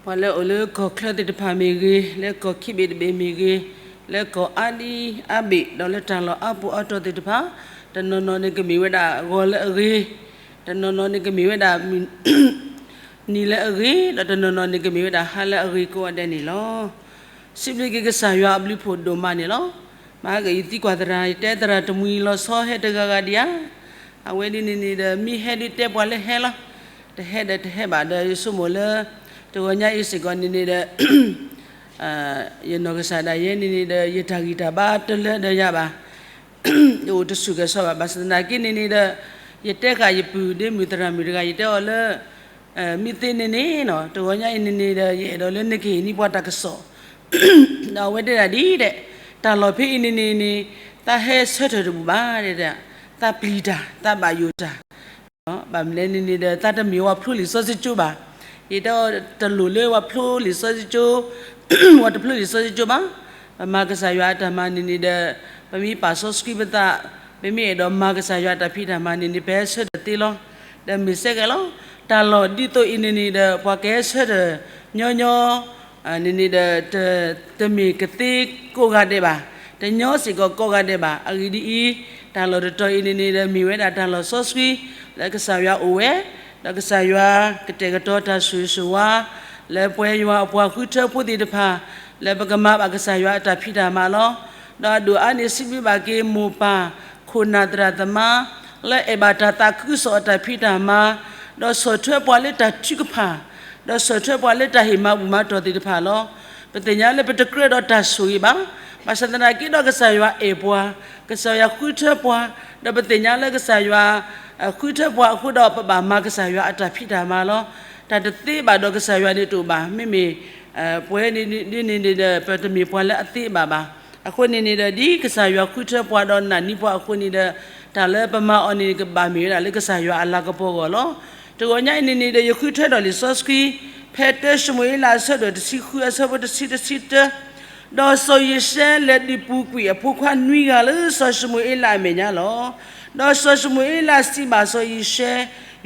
ပှၤလၢအအိၣ်လၢကီၢ်ချၢသ့ၣ်တဖၣ်မ့ၢ်ဂ့ၤ, လၢကီၢ်ခံဘ့ၣ်တဘ့ၣ်မ့ၢ်ဂ့ၤ, လၢကီၢ်အါဒံအါဘ့ၣ်, ဒီးလၢတၢ်လီၢ်အါပူၤအါတီၤသ့ၣ်တဖၣ်, တနီၤနီၤန့ၣ်ကမ့ၢ်ဝဲဒၣ်ဂီၤလၢအဂ့ၤ, တနီၤနီၤန့ၣ်ကမ့ၢ်ဝဲဒၣ် နံၤလၢအဂ့ၤ, ဒီးတနီၤနီၤန့ၣ်ကမ့ၢ်ဝဲဒၣ်ဟါလၢအဂ့ၤကိးဂၤဒဲးန့ၣ်လီၤ. စံးဘျုးက့ၤကစၢ်ယွၤအဘျုးဖှိၣ်ဒိၣ်မးန့ၣ်လီၤ. မၤက့ၤယသံကွၢ်သရၣ် ယတဲသရၣ်တမှံၤလီၤဆီဟဲတဂၤဂၤဒံးဧါ. အဝဲဒ်န့ၣ်န့ၣ်ဒီး မ့ၢ်ဟဲဒုးတဲပှၤလၢဟဲလီၤ. တဟဲဒီးတဟဲဘၣ်ဒီး ယဆိကမိၣ်လၢ တဂီၤညါအံၤစ့ၢ်ကီးန့ၣ်န့ၣ်ဒီး ယနီၢ်ကစၢ်ဒၣ်ယဲန့ၣ်န့ၣ်ဒီး ယတၢ်ဂံၢ်တၢ်ဘါတလၢဒီးယၤဘၣ်, ယအိၣ်တဆူၣ်ကဲၤဆီဘၣ်. ဘၣ်ဆၣ်သနာ်က့န့ၣ်န့ၣ်ဒီး ယတဲဃာ်ယပုၢ်ဒ့မုၣ်သရၣ်မုၣ်တဂၤ ယတဲအီၤလၢ မ့ၢ်သ့န့ၣ်န့ၣ်နီၤ တဂီၤညါအံၤန့ၣ်န့ၣ်ဒီး ယအဲၣ်ဒိးလၢနကဟ့ၣ်န့ၢ်ပှၤတၢ်ကစီၣ်, ဒီးအဝဲတဲဒၣ်ဒ်ဒဲး, တၢ်လီၢ်ဖဲအံၤန့ၣ်န့ၣ်န့ၣ် သးဟဲဆၢထၢၣ်တဘူၣ်ဘၣ်ဒဲး, သးပျံၤတၢ် သးဘၣ်ယိၣ်တၢ် ဘၣ်မနုၤလဲၣ်န့ၣ်န့ၣ်ဒီး သးတမ့ၢ်ဝဲဖျိလံာ်စီဆှံကၠိဘၣ်. ယတဲအီၤတလိၣ်လၢဝဲဖျိလံာ်စီဆှံကၠိ, ဝဲတဖျိလံာ်စီဆှံကၠိဘၣ်. ပမၤကစၢ်ယွၤအတၢ်မၤန့ၣ်န့ၣ်ဒီး ပမ့ၢ်ပာ်စီဆှံပသး, ပမ့ၢ်အဲၣ်ဒိးမၤကစၢ်ယွၤအတၢ်ဖံးတၢ်မၤန့ၣ်န့ၣ် ပဟဲဆၢထၢၣ်သ့လီၤ. ဒီးမ့ၢ်စ့ၢ်ကီးလီၤ. တၢ်လီၢ်ဒ်သိးအံၤန့ၣ်န့ၣ်ဒီး ပှၤကဟဲဆၢထၢၣ်ညီညီ န့ၣ်န့ၣ်ဒီး တမ့ၢ်ကသ့ကိးဂၤဒဲးဘၣ်, တညီစ့ၢ်ကီးကိးဂၤဒဲးဘၣ်. အဂ့ၢ်ဒ်အံၤ, တၢ်လီၢ်တတီၤအံၤန့ၣ်န့ၣ်ဒီး မ့ၢ်ဝဲဒၣ်တၢ်လီၢ်စီဆှံ လၢကစၢ်ယွၤအိၣ်ဝဲ, ဒီးကစၢ်ယွၤကတဲာ်ကတီၤတၢ်ဆိၣ်ဂ့ၤဆိၣ်ဝါ လၢပဝဲယွၤအပှၤဃုထၢဖိသ့ၣ်တဖၣ် လၢပကမၤဘၣ်ကစၢ်ယွၤအတၢ်ဖံးတၢ်မၤလီၤ. ဒီးအဒိၣ်အါန့ၣ် စံးဘျုးဘၣ်က့ၤမိၢ်ပၢ် ခိၣ်နၢ်သရၣ်သမါ လၢအဲၣ်ဘၣ်တၢ်သးခုကစီၣ်အတၢ်ဖံးတၢ်မၤ, ဒီးဆီၣ်ထွဲပှၤလၢတၢ်ထုကဖၣ်, ဒီးဆီၣ်ထွဲပှၤလၢတၢ်ဟ့ၣ်မၤဘူၣ်မၤတီၢ်သ့ၣ်တဖၣ်လီၤ. ပသ့ၣ်ညါလၢပတကြၢးဒီးတၢ်ဆိၣ်ဂ့ၤဘၣ်. ဘၣ်ဆၣ်သနာ်က့ဒီးကစၢ်ယွၤအဲၣ်ပှၤ, ကစၢ်ယွၤဃုထၢပှၤ, ဒီးပသ့ၣ်ညါလၢကစၢ်ယွၤ ဃုထၢပှၤအဃိဒီး ပဘၣ်မၤကစၢ်ယွၤအတၢ်ဖံးတၢ်မၤလီၤ. တၢ်တသ့ဘၣ်ဒီးကစၢ်ယွၤန့ၣ်တအိၣ်ဘၣ်. မ့မ့ၢ် ပဝဲဒ်န့ၣ်န့ၣ်ဒီး ပတမ့ၢ်ပှၤလၢအသ့ဘၣ်ဘၣ်. အဃိန့ၣ်န့ၣ်ဒီး ဒ်ကစၢ်ယွၤဃုထၢပှၤဒီးနာ်န့ၢ်ပှၤအဃိန့ၣ်ဒီး တၢ်လၢပမၤအီၤန့ၣ် ကဘၣ်မ့ၢ်ဝဲဒၣ်လၢကစၢ်ယွၤအလၤကပီၤအဂီၢ်လီၤ. တဂီၤညါအံၤန့ၣ်န့ၣ်ဒီး ယဃုထၢဒီးလံာ်စီဆှံ ဖဲတၢၡမူၤအ့လးအဆၢဒိၣ်တဆံဃုအဆၢဖိတဆံ တဆံတၢ ဒီးစီၤယံၤၡဲလဲၤဒုးပူၤကွံာ်အဖိခွါနွံဂၤလၢစီၤၡမူၤအ့လးအမဲာ်ညါလီၤ. ဒီးစီၤၡမူၤအ့လးစံးဘၣ်စီၤယံၤၡဲ,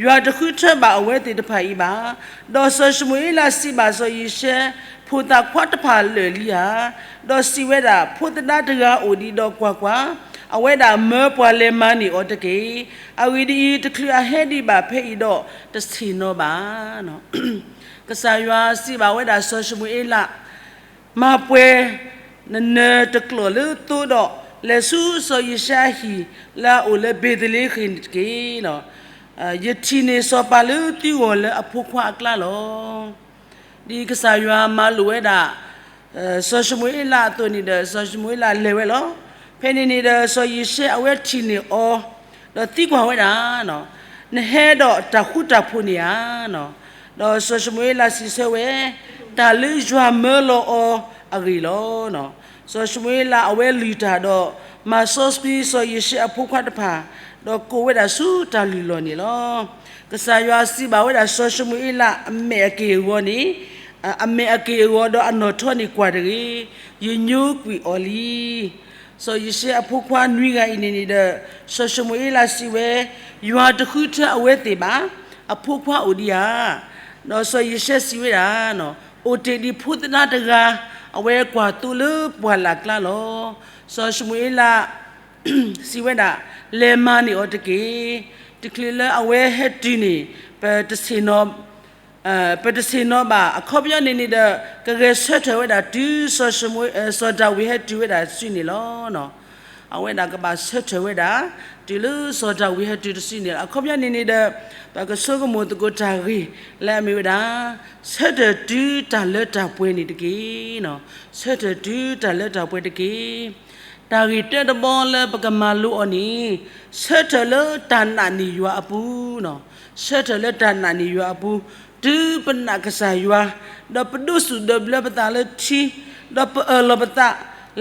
ယွၤတဃုထၢဘၣ်အဝဲသ့ၣ်တဖၣ်အံၤဘၣ်. ဒီးစီၤၡမူၤအ့လးစံးဘၣ်စီၤယံၤၡဲ, ဖိသၣ်ခွါတဖၣ်လၢာ်လံဧါ. ဒီးစံးဝဲဒၣ်, ဖိသဒါတဂၤအိၣ်ဒံးဒီးကွၢ်ကွၢ်, အဝဲဒၣ်မၢပှၤလဲၤမၤန့ၢ်အီၤတက့ၢ်. အဂ့ၢ်ဒ်အံၤ, တချုးအဟဲဒံးဘၣ်ဖဲအံၤဒီး တဆ့ၣ်နီၤဘၣ်. ကစၢ်ယွၤစံးဘၣ်ဝဲဒၣ်စီၤၡမူၤအ့လး, မၤပှဲၤ နနၢၤတကျိာ်လၢသိဒီး လဲၤဆူစီၤယံၤၡဲအဟံၣ်လၢအအိၣ်လၢဘ့ၤသလ့ဃ့ၣ်န့ၣ်တက့ၢ်. ယထံၣ်န့ၢ်စီၤပၤလၢသုဂီၢ်လၢအဖိခွါအကျါလီၤ. ဒ်ကစၢ်ယွၤမၤလိာ်ဝဲဒၣ် စီၤၡမူၤအ့လးအသိးန့ၣ်ဒီး စီၤၡမူၤအ့လးလဲၤဝဲလီၤ. ဖဲန့ၣ်န့ၣ်ဒီး စီၤယံၤၡဲအဝဲထံၣ်န့ၢ်အီၤ ဒီးသံကွၢ်ဝဲဒၣ်, နဟဲဒီးတၢ်ဃူတၢ်ဖိးန့ၣ်ဧါ. ဒီးစီၤၡမူၤအ့လးစံးဆၢဝဲ, တၢ်လၢယွၤမၢလီၤအီၤအဂ့ၢ်လီၤ. စီၤၡမူၤအ့လးအဝဲလုၢ်တၢ်ဒီး မၤစီဆှံစီၤယံၤၡဲအဖိခွါတဖၣ်, ဒီးကိးဝဲဒၣ်ဆူတၢ်လုၢ်လီၢ်န့ၣ်လီၤ. ကစၢ်ယွၤစံးဘၣ်ဝဲဒၣ်စီၤၡမူၤအ့လးအမဲာ်အက့ၢ်အဂီၤန့ၣ်, အမဲာ်အက့ၢ်အဂီၤဒီးအနီၣ်ထီန့ၣ်ကွၢ်တဂ့ၤ, ယညိကွံာ်အီၤလံ. စီၤယံၤၡဲအဖိခွါနွံဂၤအံၤန့ၣ်န့ၣ်ဒီး စီၤၡမူၤအ့လးစံးဝဲ, ယွၤတဃုထၢအဝဲသ့ၣ်ဘၣ်, အဖိခွါအိၣ်ဒံးဧါ. ဒီးစီၤယံၤၡဲစံးဝဲဒၣ်, အိၣ်တ့ၢ်ဒံးဖိသဒါတဂၤ, အဝဲကွၢ်သိလၢပှၢ်လၢ်ကျါလီၤ. စီၤၡမူၤအ့လး စံးဝဲဒၣ်, လဲၤမၤန့ၢ်အီၤတက့ၢ်. တချုးလၢအဝဲဟဲတုၤန့ၣ် ပတဆ့ၣ်နီၤ ပတဆ့ၣ်နီၤဘၣ်. အခီပညီန့ၣ်န့ၣ်ဒီး ကဂဲၤဆၢထၢၣ်ဝဲဒၣ်တုၤ စီၤဒၤဝံးဟဲတုၤဝဲဒၣ်တစုန့ၣ်လီၤ. အဝဲဒၣ်ကဘၣ်ဆၢထၢၣ်ဝဲဒၣ် တုၤလၢစီၤဒၤဝံးဟဲတုၤတစုန့ၣ်လီၤ. အခီပညီန့ၣ်န့ၣ်ဒီး ပကဆိကမိၣ်သကိးတၢ်ဂ့ၢ်လၢအမ့ၢ်ဝဲဒၣ် ဆၢထၢၣ်တုၤတၢ်လၢတၢ်ပှဲၤန့ၣ်တက့ၢ်. ဆၢထၢၣ်တုၤတၢ်လၢတၢ်ပှဲၤတက့ၢ်. တၢ်ဂ့ၢ်တၢတဘီလၢပကမၤလိအီၤန့ၣ် ဆၢထၢၣ်လၢတၢ်နာ်န့ၢ်ယွၤအပူၤ, ဆၢထၢၣ်လၢတၢ်နာ်န့ၢ်ယွၤအပူၤ, တုၤပနာ်ကစၢ်ယွၤ, ဒီးပဒိးစူၣ်ဒိးဘျၢပသးလၢထံ, ဒီးပအၢၣ်လီၤပသး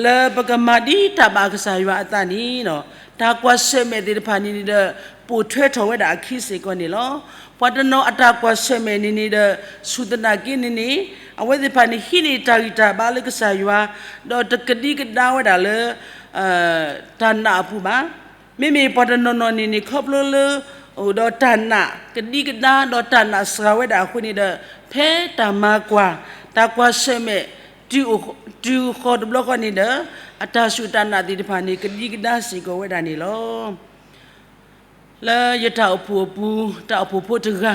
လၢပကမၤဒ်တၢ်ဘၣ်ကစၢ်ယွၤအသးန့ၣ်, တၢ်ကွၢ်ဆၢၣ်မဲာ်သ့ၣ်တဖၣ်န့ၣ်န့ၣ်ဒီး ပိာ်ထွဲထီၣ်ဝဲဒၣ်အခံစ့ၢ်ကီးန့ၣ်လီၤ. ပှၤတနီၤအတၢ်ကွၢ်ဆၢၣ်မဲာ်န့ၣ်န့ၣ်ဒီး ဆူၣ်သနာ်က့န့ၣ်န့ၣ် အဝဲသ့ၣ်တဖၣ်န့ၣ် ဟံးန့ၢ်တၢ်ဂံၢ်တၢ်ဘါလၢကစၢ်ယွၤ, ဒီးတကဒံကဒါဝဲဒၣ်လၢ တၢ်နာ်အပူၤဘၣ်. မ့မ့ၢ်ပှၤတနီၤနီၤန့ၣ်န့ၣ် ခီဖျိလၢ အိၣ်ဒီးတၢ်နာ်ကဒံကဒါ ဒီးတၢ်နာ်စှၤဝဲဒၣ်အဃိန့ၣ်ဒီး ဖဲတၢ်မၤကွၢ် တၢ်ကွၢ်ဆၢၣ်မဲာ် တုၤဃီၤတဘျီဃီန့ၣ်ဒီး အတၢ်စူၢ်တၢ်နာ်သ့ၣ်တဖၣ်န့ၣ် ကဒံကဒါစ့ၢ်ကီးဝဲဒၣ်န့ၣ်လီၤ. လၢယတၢ်အိၣ်ဖှိၣ်အပူၤ တၢ်အိၣ်ဖှိၣ်ဖိတဂၤ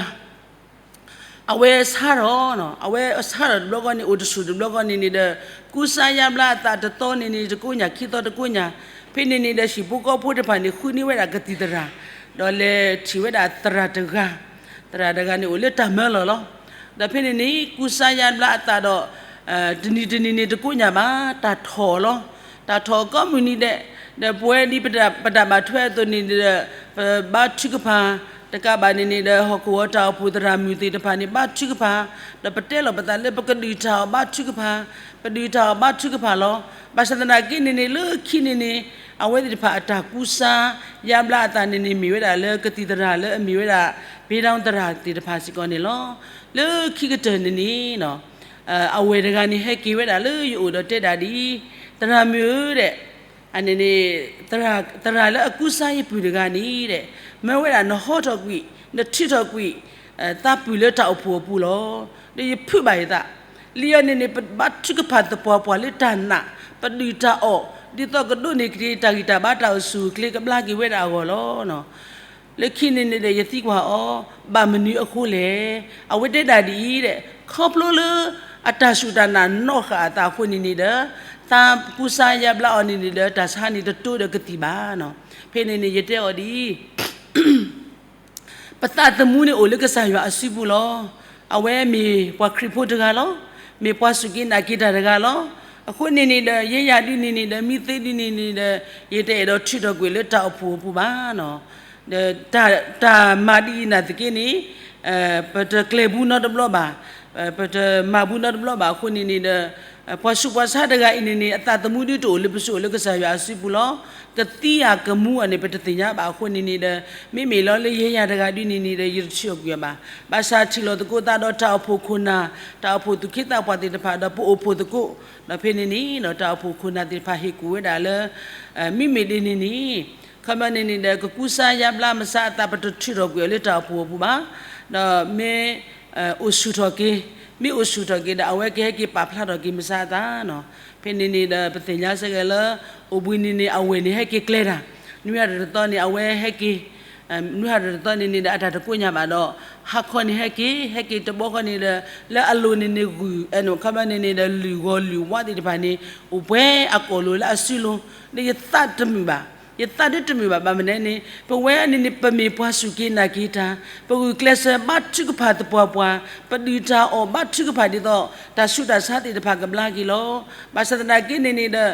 အဝဲဆါထီၣ်, အဝဲဆါထီၣ်တဘျီဃီန့ၣ် အိၣ်တဆူၣ်တဘျီဃီန့ၣ်န့ၣ်ဒီး ကူစါယါဘျါအသး တသီန့ၣ်န့ၣ်တကိးညါ ခံသီတကိးညါ, ဖဲန့ၣ်န့ၣ်ဒီး ဟံၣ်ဖိဃီဖိတဖၣ်န့ၣ် ဃုန့ၢ်ဝဲဒၣ်ကသံၣ်သရၣ်, ဒီးလဲၤထံၣ်ဝဲဒၣ်သရၣ်တဂၤ, သရၣ်တဂၤန့ၣ်အိၣ်လၢတၢ်မၢလီၢ်လီၤ. ဒီးဖဲန့ၣ်န့ၣ် ကူစါယါဘျါအသးဒီး တနံၤတနံၤန့ၣ်တကိးညါဘၣ် တၢ်ထီၣ်လီၤ. တၢ်ထီၣ်ကိးမုၢ်နံၤဒဲး, ဒီးပဝဲဒ်ပတၢ်ဘၣ်ထွဲအသိးန့ၣ်ဒီး ပဘါထုကဖၣ်, တကးဘၣ်န့ၣ်န့ၣ်ဒီး ဟီၣ်ခိၣ်ဝီၤတၢ်အိၣ်ဖှိၣ်သရၣ်မုၣ်သ့ၣ်တဖၣ်န့ၣ် ဘါထုကဖၣ်, ဒီးပတဲလီၤပသးလၢပကဒုးတၢ်အီၣ်ဘါထုကဖၣ်, ပဒုးတၢ်အီၣ်ဘါထုကဖၣ်လီၤ. ဘၣ်ဆၣ်သနာ်က့န့ၣ်န့ၣ် လၢခံန့ၣ်န့ၣ် အဝဲသ့ၣ်တဖၣ်အတၢ်ကူစါယါဘျါအသးန့ၣ်န့ၣ် မ့ၢ်ဝဲဒၣ်လၢကသံၣ်သရၣ်လၢအမ့ၢ်ဝဲဒၣ် ဘ့ဒီသရၣ်သ့ၣ်တဖၣ်စ့ၢ်ကီးန့ၣ်လီၤ. လၢခံကတၢၢ်န့ၣ်န့ၣ် အဝဲၢ်တဂၤန့ၣ် ဟဲက့ၤဝဲဒၣ်လၢယအိၣ်ဒီးတဲဒၣ်ဒ်အံၤ, သရၣ်မုၣ်ဧၢဒီး အန့ၣ်န့ၣ် သရၣ်လၢအကူစါယပုၢ်တဂၤန့ၣ်ဒီး မၢဝဲဒၣ်နဟီထီၣ်ကွံာ် နထုးထီၣ်ကွံာ် သးပုၢ်လၢတၢ်အိၣ်ဖှိၣ်အပူၤလီၤ. ဒီးယဖုးဘၣ်ယသး, လံာ်အီၤန့ၣ်န့ၣ် ပဘါထုကဖၣ်သပှၢ်ပှၢ်လၢတၢ်နာ်, ပဒုးတၢ်အီၣ် ဒ်သိးကဒိးန့ၢ်က့ၤတၢ်ဂံၢ်တၢ်ဘါတၢ်အိၣ်ဆူၣ်အိၣ်ချ့ကဘျါက့ၤဝဲဒၣ်အဂီၢ်လီၤ. လၢခံန့ၣ်န့ၣ်ဒီး ယသံကွၢ်အီၤ, ဘၣ်မနုၤအဃိလဲၣ်. အဝဲတဲဒၣ်ဒ်အံၤဒီး ခီဖျိလၢအတၢ်စူၢ်တၢ်နာ်နီၣ်ဃာ်အသးအဃိန့ၣ်န့ၣ်ဒီး သးကူစါယါဘျါအီၤန့ၣ်န့ၣ်ဒီး တၢ်ဆါန့ၣ်တတိဒီးကသံၣ်ဘၣ်နီၤ. ဖဲန့ၣ်န့ၣ် ယတဲအီၤဒ်အံၤ ပသးသမူန့ၣ်အိၣ်လၢကစၢ်ယွၤအစုပူၤလီၤ. အဝဲမ့ၢ်ပှၤခရံာ်ဖိတဂၤလီၤ. မ့ၢ်ပှၤစူၢ်က့ၤနာ်က့ၤတၢ်တဂၤလီၤ. အဃိန့ၣ်န့ၣ်ဒီး ယဲယၤဒ်န့ၣ်န့ၣ်ဒီး မ့ၢ်သ့ဒ်န့ၣ်န့ၣ်ဒီး ယတအဲၣ်ဒိးထုးထီၣ်ကွံာ်လၢတၢ်အိၣ်ဖှိၣ်အပူၤဘၣ်နီၤ. ဒီးတၢ်မၤဒ်အံၤနာ်သက့န့ၣ် ပတကျဲၤဘူးနီတဘျီဘၣ်, ပတမၤဘူးနီတဘျီဘၣ်အဃိန့ၣ်န့ၣ်ဒီး ပှၤဆူးပှၤဆါတဂၤအံၤန့ၣ်န့ၣ် အသးသမူဒ်တအိၣ်လၢပစုအိၣ်လၢကစၢ်ယွၤအစုပူၤလီၤ. ကသံဧါကမူဧါန့ၣ် ပတသ့ၣ်ညါဘၣ်အဃိန့ၣ်န့ၣ်ဒီး မ့မ့ၢ်လီၤလၢယဲယၤတဂၤဒ်န့ၣ်န့ၣ်ဒီး ယတထုးထီၣ်ကွံာ်အီၤဘၣ်. ဘၣ်ဆၣ်ထံၣ်လိာ်သကိးသးဒီးတၢ်အိၣ်ဖှိၣ်ခိၣ်နၢ်, တၢ်အိၣ်ဖှိၣ်သူၣ်က့သးပှၢ်သ့ၣ်တဖၣ်ဒီးပအိၣ်ဖှိၣ်သကိး, ဒီးဖဲန့ၣ်န့ၣ် တၢ်အိၣ်ဖှိၣ်ခိၣ်နၢ်သ့ၣ်တဖၣ်ဟ့ၣ်ကူၣ်ဝဲဒၣ်လၢ မ့မ့ၢ်ဒ်န့ၣ်န့ၣ် ခီပညီန့ၣ်န့ၣ်ဒီး ကကူစါယါဘျါမဆါအသး ပတထုးထီၣ်ကွံာ်အီၤလၢတၢ်အိၣ်ဖှိၣ်အပူၤဘၣ်. ဒီးမ့ၢ်အိၣ်ဆူၣ်ထီၣ်က့ၤ, မ့ၢ်အိၣ်ဆူၣ်ထီၣ်က့ၤဒီး အဝဲကဟဲက့ၤပာ်ဖျါထီၣ်က့ၤမဆါအသးနီၤ. ဖဲန့ၣ်န့ၣ်ဒီး ပသ့ၣ်ညါစ့ၢ်ကီးလၢ အိၣ်ဘှံးန့ၣ်န့ၣ် အဝဲၢ်န့ၣ်ဟဲက့ၤကျဲတၢ်, နွံဟါတသီန့ၣ် အဝဲဟဲက့ၤ နွံဟါတသီန့ၣ်န့ၣ်ဒီး အတၢ်တကိးညါဘၣ်ဒီး ဟါခီန့ၣ်ဟဲက့ၤ, ဟဲက့ၤတဘျီဃီန့ၣ်ဒီး လၢအလိၤန့ၣ်န့ၣ်ဂုၢ် ခီပညီန့ၣ်န့ၣ်ဒီး လုၢ်ဂီၤလုၢ်ဝါသ့ၣ်တဖၣ်န့ၣ် အိၣ်ပှဲၤအကိာ်လိၤလၢအစုလိၤ, ဒီးယသးတမုာ်ဘၣ်, ယသးဒ်တမုာ်ဘၣ် ဘၣ်မနုၤန့ၣ် ပဝဲန့ၣ်န့ၣ် ပမ့ၢ်ပှၤစူၢ်က့ၤနာ်က့ၤတၢ်, ပဂုာ်ကျဲးစၢးဘါထုကဖၣ်သပှၢ်ပှၢ်, ပဒုးတၢ်အီၣ်ဘါထုကဖၣ်ဒ်သိး တၢ်ဆူးတၢ်ဆါသ့ၣ်တဖၣ်ကဘျါက့ၤလီၤ. ဘၣ်ဆၣ်သနာ်က့န့ၣ်န့ၣ်ဒီး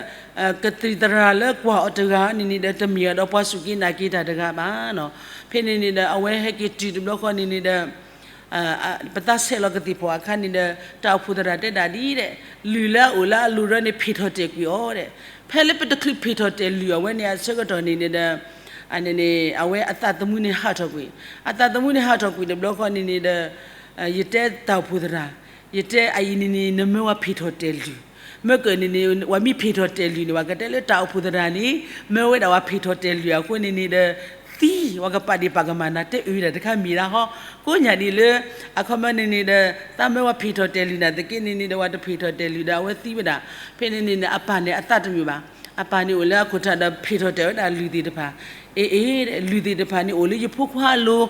ကသံၣ်သရၣ်လၢကွၢ်အီၤတဂၤန့ၣ်န့ၣ်ဒီး တမ့ၢ်အီၤဒီးပှၤစူၢ်က့ၤနာ်က့ၤတၢ်တဂၤဘၣ်နီၤ. ဖဲန့ၣ်န့ၣ်ဒီး အဝဲဟဲက့ၤတုၤတဘျီဃီန့ၣ်န့ၣ်ဒီး ပသးဆဲးလီၤကသ့ၣ်ဖီၣ်အခါန့ၣ်ဒီး တၢ်အိၣ်ဖှိၣ်သရၣ်တဲဒၣ်ဒ်အံၤဒီး လုၢ်လၢအအိၣ်လၢအလိၤဒီးန့ၣ် ဖ့ၣ်ထီၣ်တဲာ်ကွံာ်အီၤဒီး ဖဲလၢပတချုးဖ့ၣ်ထီၣ်တဲာ်လုၢ်အဝဲန့ၣ်အဆၢကတီၢ်န့ၣ်န့ၣ်ဒီး အဝဲအသးသမူန့ၣ်ဟးထီၣ်ကွံာ်, အသးသမူန့ၣ်ဟးထီၣ်ကွံာ်တဘျီဃီန့ၣ်န့ၣ်ဒီး ယတဲတၢ်အိၣ်ဖှိၣ်သရၣ်, ယတဲအအံၤန့ၣ်န့ၣ် နမၢဝဲဖ့ၣ်ထီၣ်တဲာ်လုၢ်, မၢကၢၣ်န့ၣ်န့ၣ် ဝဲမ့ၢ်ဖ့ၣ်ထီၣ်တဲာ်လုၢ်န့ၣ် ဝဲကတဲလၢတၢ်အိၣ်ဖှိၣ်သရၣ်န့ၣ် မၢဝဲဒၣ်ဝဲဖ့ၣ်ထီၣ်တဲာ်လုၢ်အဃိန့ၣ်န့ၣ်ဒီး သံ ဝဲကပာ်ဒံးပာ်ကမၣ်နၤ တဲအၢဒၣ်တခါမ့ၢ်ဒၣ်ဟီ, ကိးညါဒ်လၢ အခီပညီန့ၣ်န့ၣ်ဒီး သးမၢဝဲဖ့ၣ်ထီၣ်တဲာ်လုၢ်နၤသက့န့ၣ်န့ၣ်ဒီး ဝဲတဖ့ၣ်ထီၣ်တဲာ်လုၢ်ဒီး အဝဲသံဝဲဒၣ်, ဖဲန့ၣ်န့ၣ်န့ၣ် အပၢ်န့ၣ်အသးတမုာ်ဘၣ်, အပၢ်န့ၣ်အိၣ်လၢအခိၣ်ထံးဒီးဖ့ၣ်ထီၣ်တဲာ်ဝဲဒၣ်လုၢ်သ့ၣ်တဖၣ်, အ့ အ့ လုၢ်သ့ၣ်တဖၣ်န့ၣ်အိၣ်လၢယဖိခွါအလိၤ,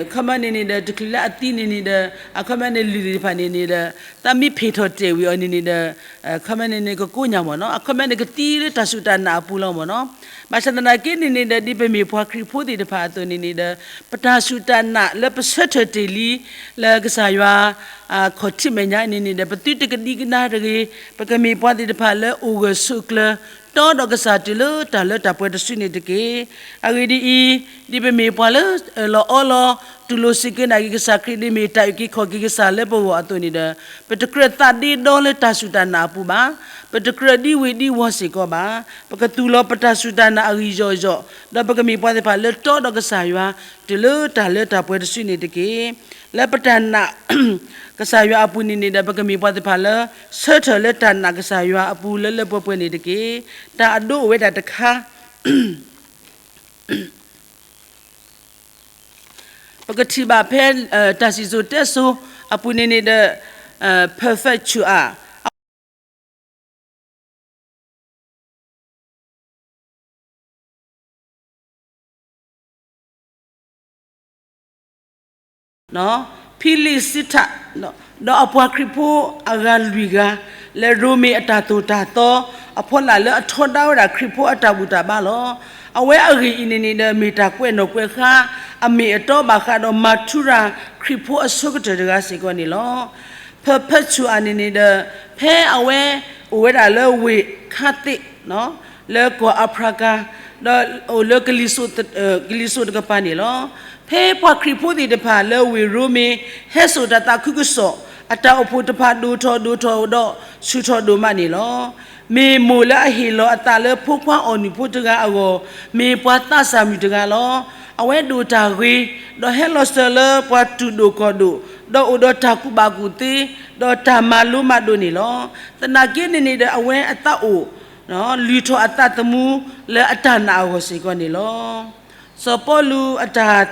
အခီပညီန့ၣ်န့ၣ်ဒီး တချုးလၢအသံန့ၣ်န့ၣ်ဒီး အခီပညီန့ၣ်လုၢ်သ့ၣ်တဖၣ်န့ၣ်န့ၣ်ဒီး သးမ့ၢ်ဖ့ၣ်ထီၣ်တဲာ်ဝံၤအီၤန့ၣ်န့ၣ်ဒီး အခီပညီန့ၣ်န့ၣ် ကကိးညါမ့ၢ်နီၤ, အခီပညီန့ၣ်ကသံလၢတၢ်စူၢ်တၢ်နာ်အပူၤလီၤမ့ၢ်နီၤ. ဘၣ်ဆၣ်သနာ်က့န့ၣ်န့ၣ်ဒီး ဒ်ပမ့ၢ်ပှၤခရံာ်ဖိသ့ၣ်တဖၣ်အသိးန့ၣ်န့ၣ်ဒီး ပတၢ်စူၢ်တၢ်နာ်လၢပဆၢထၢၣ်တ့ၢ်လံ လၢကစၢ်ယွၤ ခီၣ်ထံးမဲာ်ညါန့ၣ်န့ၣ်ဒီး ပသုတကဒံကဒါတဂ့ၤ, ပကမ့ၢ်ပှၤသ့ၣ်တဖၣ်လၢအိၣ်ဂၢၢ်ဆိးကျၢၤ တီဒီးကစၢ်တုၤလၢတၢ်လၢတၢ်ပှဲၤတစုန့ၣ်တက့ၢ်. အဂ့ၢ်ဒ်အံၤ, ဒ်ပမ့ၢ်ပှၤလၢအၢၣ်လီၤအီလီၤ တူၢ်လိာ်စူၢ်က့ၤနာ်က့ၤကစၢ်ခရံာ် ဒ်မ့ၢ်တၢ်အုၣ်က့ၤခီၣ်က့ၤကစၢ်လၢပဂီၢ်အသိးန့ၣ်ဒီး ပတကြၢးသးဒ့ဒီလၢတၢ်စူၢ်တၢ်နာ်အပူၤဘၣ်, ပတကြၢးဒံဝ့ၤဒံဝီၤစ့ၢ်ကီးဘၣ်, ပကသူၣ်လီၤပတၢ်စူၢ်တၢ်နာ်အဂံၢ်ယီၢ်ယီၢ်, ဒီးပကမ့ၢ်ပှၤသ့ၣ်တဖၣ်လၢတီဒီးကစၢ်ယွၤ တုၤလၢတၢ်လၢတၢ်ပှဲၤတစုန့ၣ်တက့ၢ်. လၢပတၢ်နာ် ကစၢ်ယွၤအပူၤန့ၣ်န့ၣ်ဒီး ပကမ့ၢ်ပှၤသ့ၣ်တဖၣ်လၢ ဆၢထၢၣ်လၢတၢ်နာ်ကစၢ်ယွၤအပူၤလၢလၢပှဲၤပှဲၤန့ၣ်တက့ၢ်. တၢ်အဒိအိၣ်ဝဲဒၣ်တခါ ပကထံၣ်ဘၣ်ဖဲ တၢ်စံၣ်စိၤတဲစိၤအပူၤန့ၣ်န့ၣ်ဒီး Perpetua ဖံလံးစတံး ဒီးအပှၤခရံာ်ဖိအဂၤလွံၢ်ဂၤ လၢရိမ့ၤအတၢ်သိၣ်တၢ်သီ အဖီလာ်လၢအထီဒါဝဲဒၣ်ခရံာ်ဖိအတၢ်ဘူၣ်တၢ်ဘါလီၤ. အဝဲအဂ့ၢ်အံၤန့ၣ်န့ၣ်ဒီး မ့ၢ်တၢ်ကွဲးနီၣ်ကွဲးဃါ အမ့ၢ်အတီဘၣ်ဃးဒီးမၤထူရၤခရံာ်ဖိအဆိကတၢၢ်တဂၤစ့ၢ်ကီးန့ၣ်လီၤ. Perpetua န့ၣ်န့ၣ်ဒီး ဖဲအဝဲအိၣ်ဝဲဒၣ်လၢဝ့ၢ်ခါသ့း လၢကီၢ်အၤဖရကၤ ဒီးအိၣ်လၢ ကလံၤစိးတကပၤန့ၣ်လီၤ. ဖဲပှၤခရံာ်ဖိသ့ၣ်တဖၣ်လၢဝ့ၢ်ရိမ့ၤ ဟဲစိာ်တၢ်သးခုကစီၣ် အတၢ်အိၣ်ဖှိၣ်တဖၣ်ဒိၣ်ထီၣ်ဒိၣ်ထီၣ်ဒီးဆူၣ်ထီၣ်ဒိၣ်မးန့ၣ်လီၤ. မ့ၢ်မိၢ်လၢအဟ့ၣ်လီၤအသးလၢဖိခွါအီၣ်နုၢ်ဖိတဂၤအဂီၢ် မ့ၢ်ပှၤသးစၢ်မုၣ်တဂၤလီၤ. အဝဲဒိၣ်တၢ်ဂ့ၤ ဒီးဟဲလီၤစၢၤလၢပှၤတူၢ်ဒိၣ်ကီၢ်ဒိၣ် ဒီးအိၣ်ဒီးတၢ်ကူၣ်ဘၣ်ကူၣ်သ့ ဒီးတၢ်မၤလိမၤဒိးန့ၣ်လီၤ. သနာ်က့န့ၣ်န့ၣ်ဒီး အဝဲအသးအိၣ် လုၢ်ထီၣ်အသးသမူလၢအတၢ်နာ်အဂီၢ်စ့ၢ်ကီးန့ၣ်လီၤ. စီၤပီလူးအတၢ်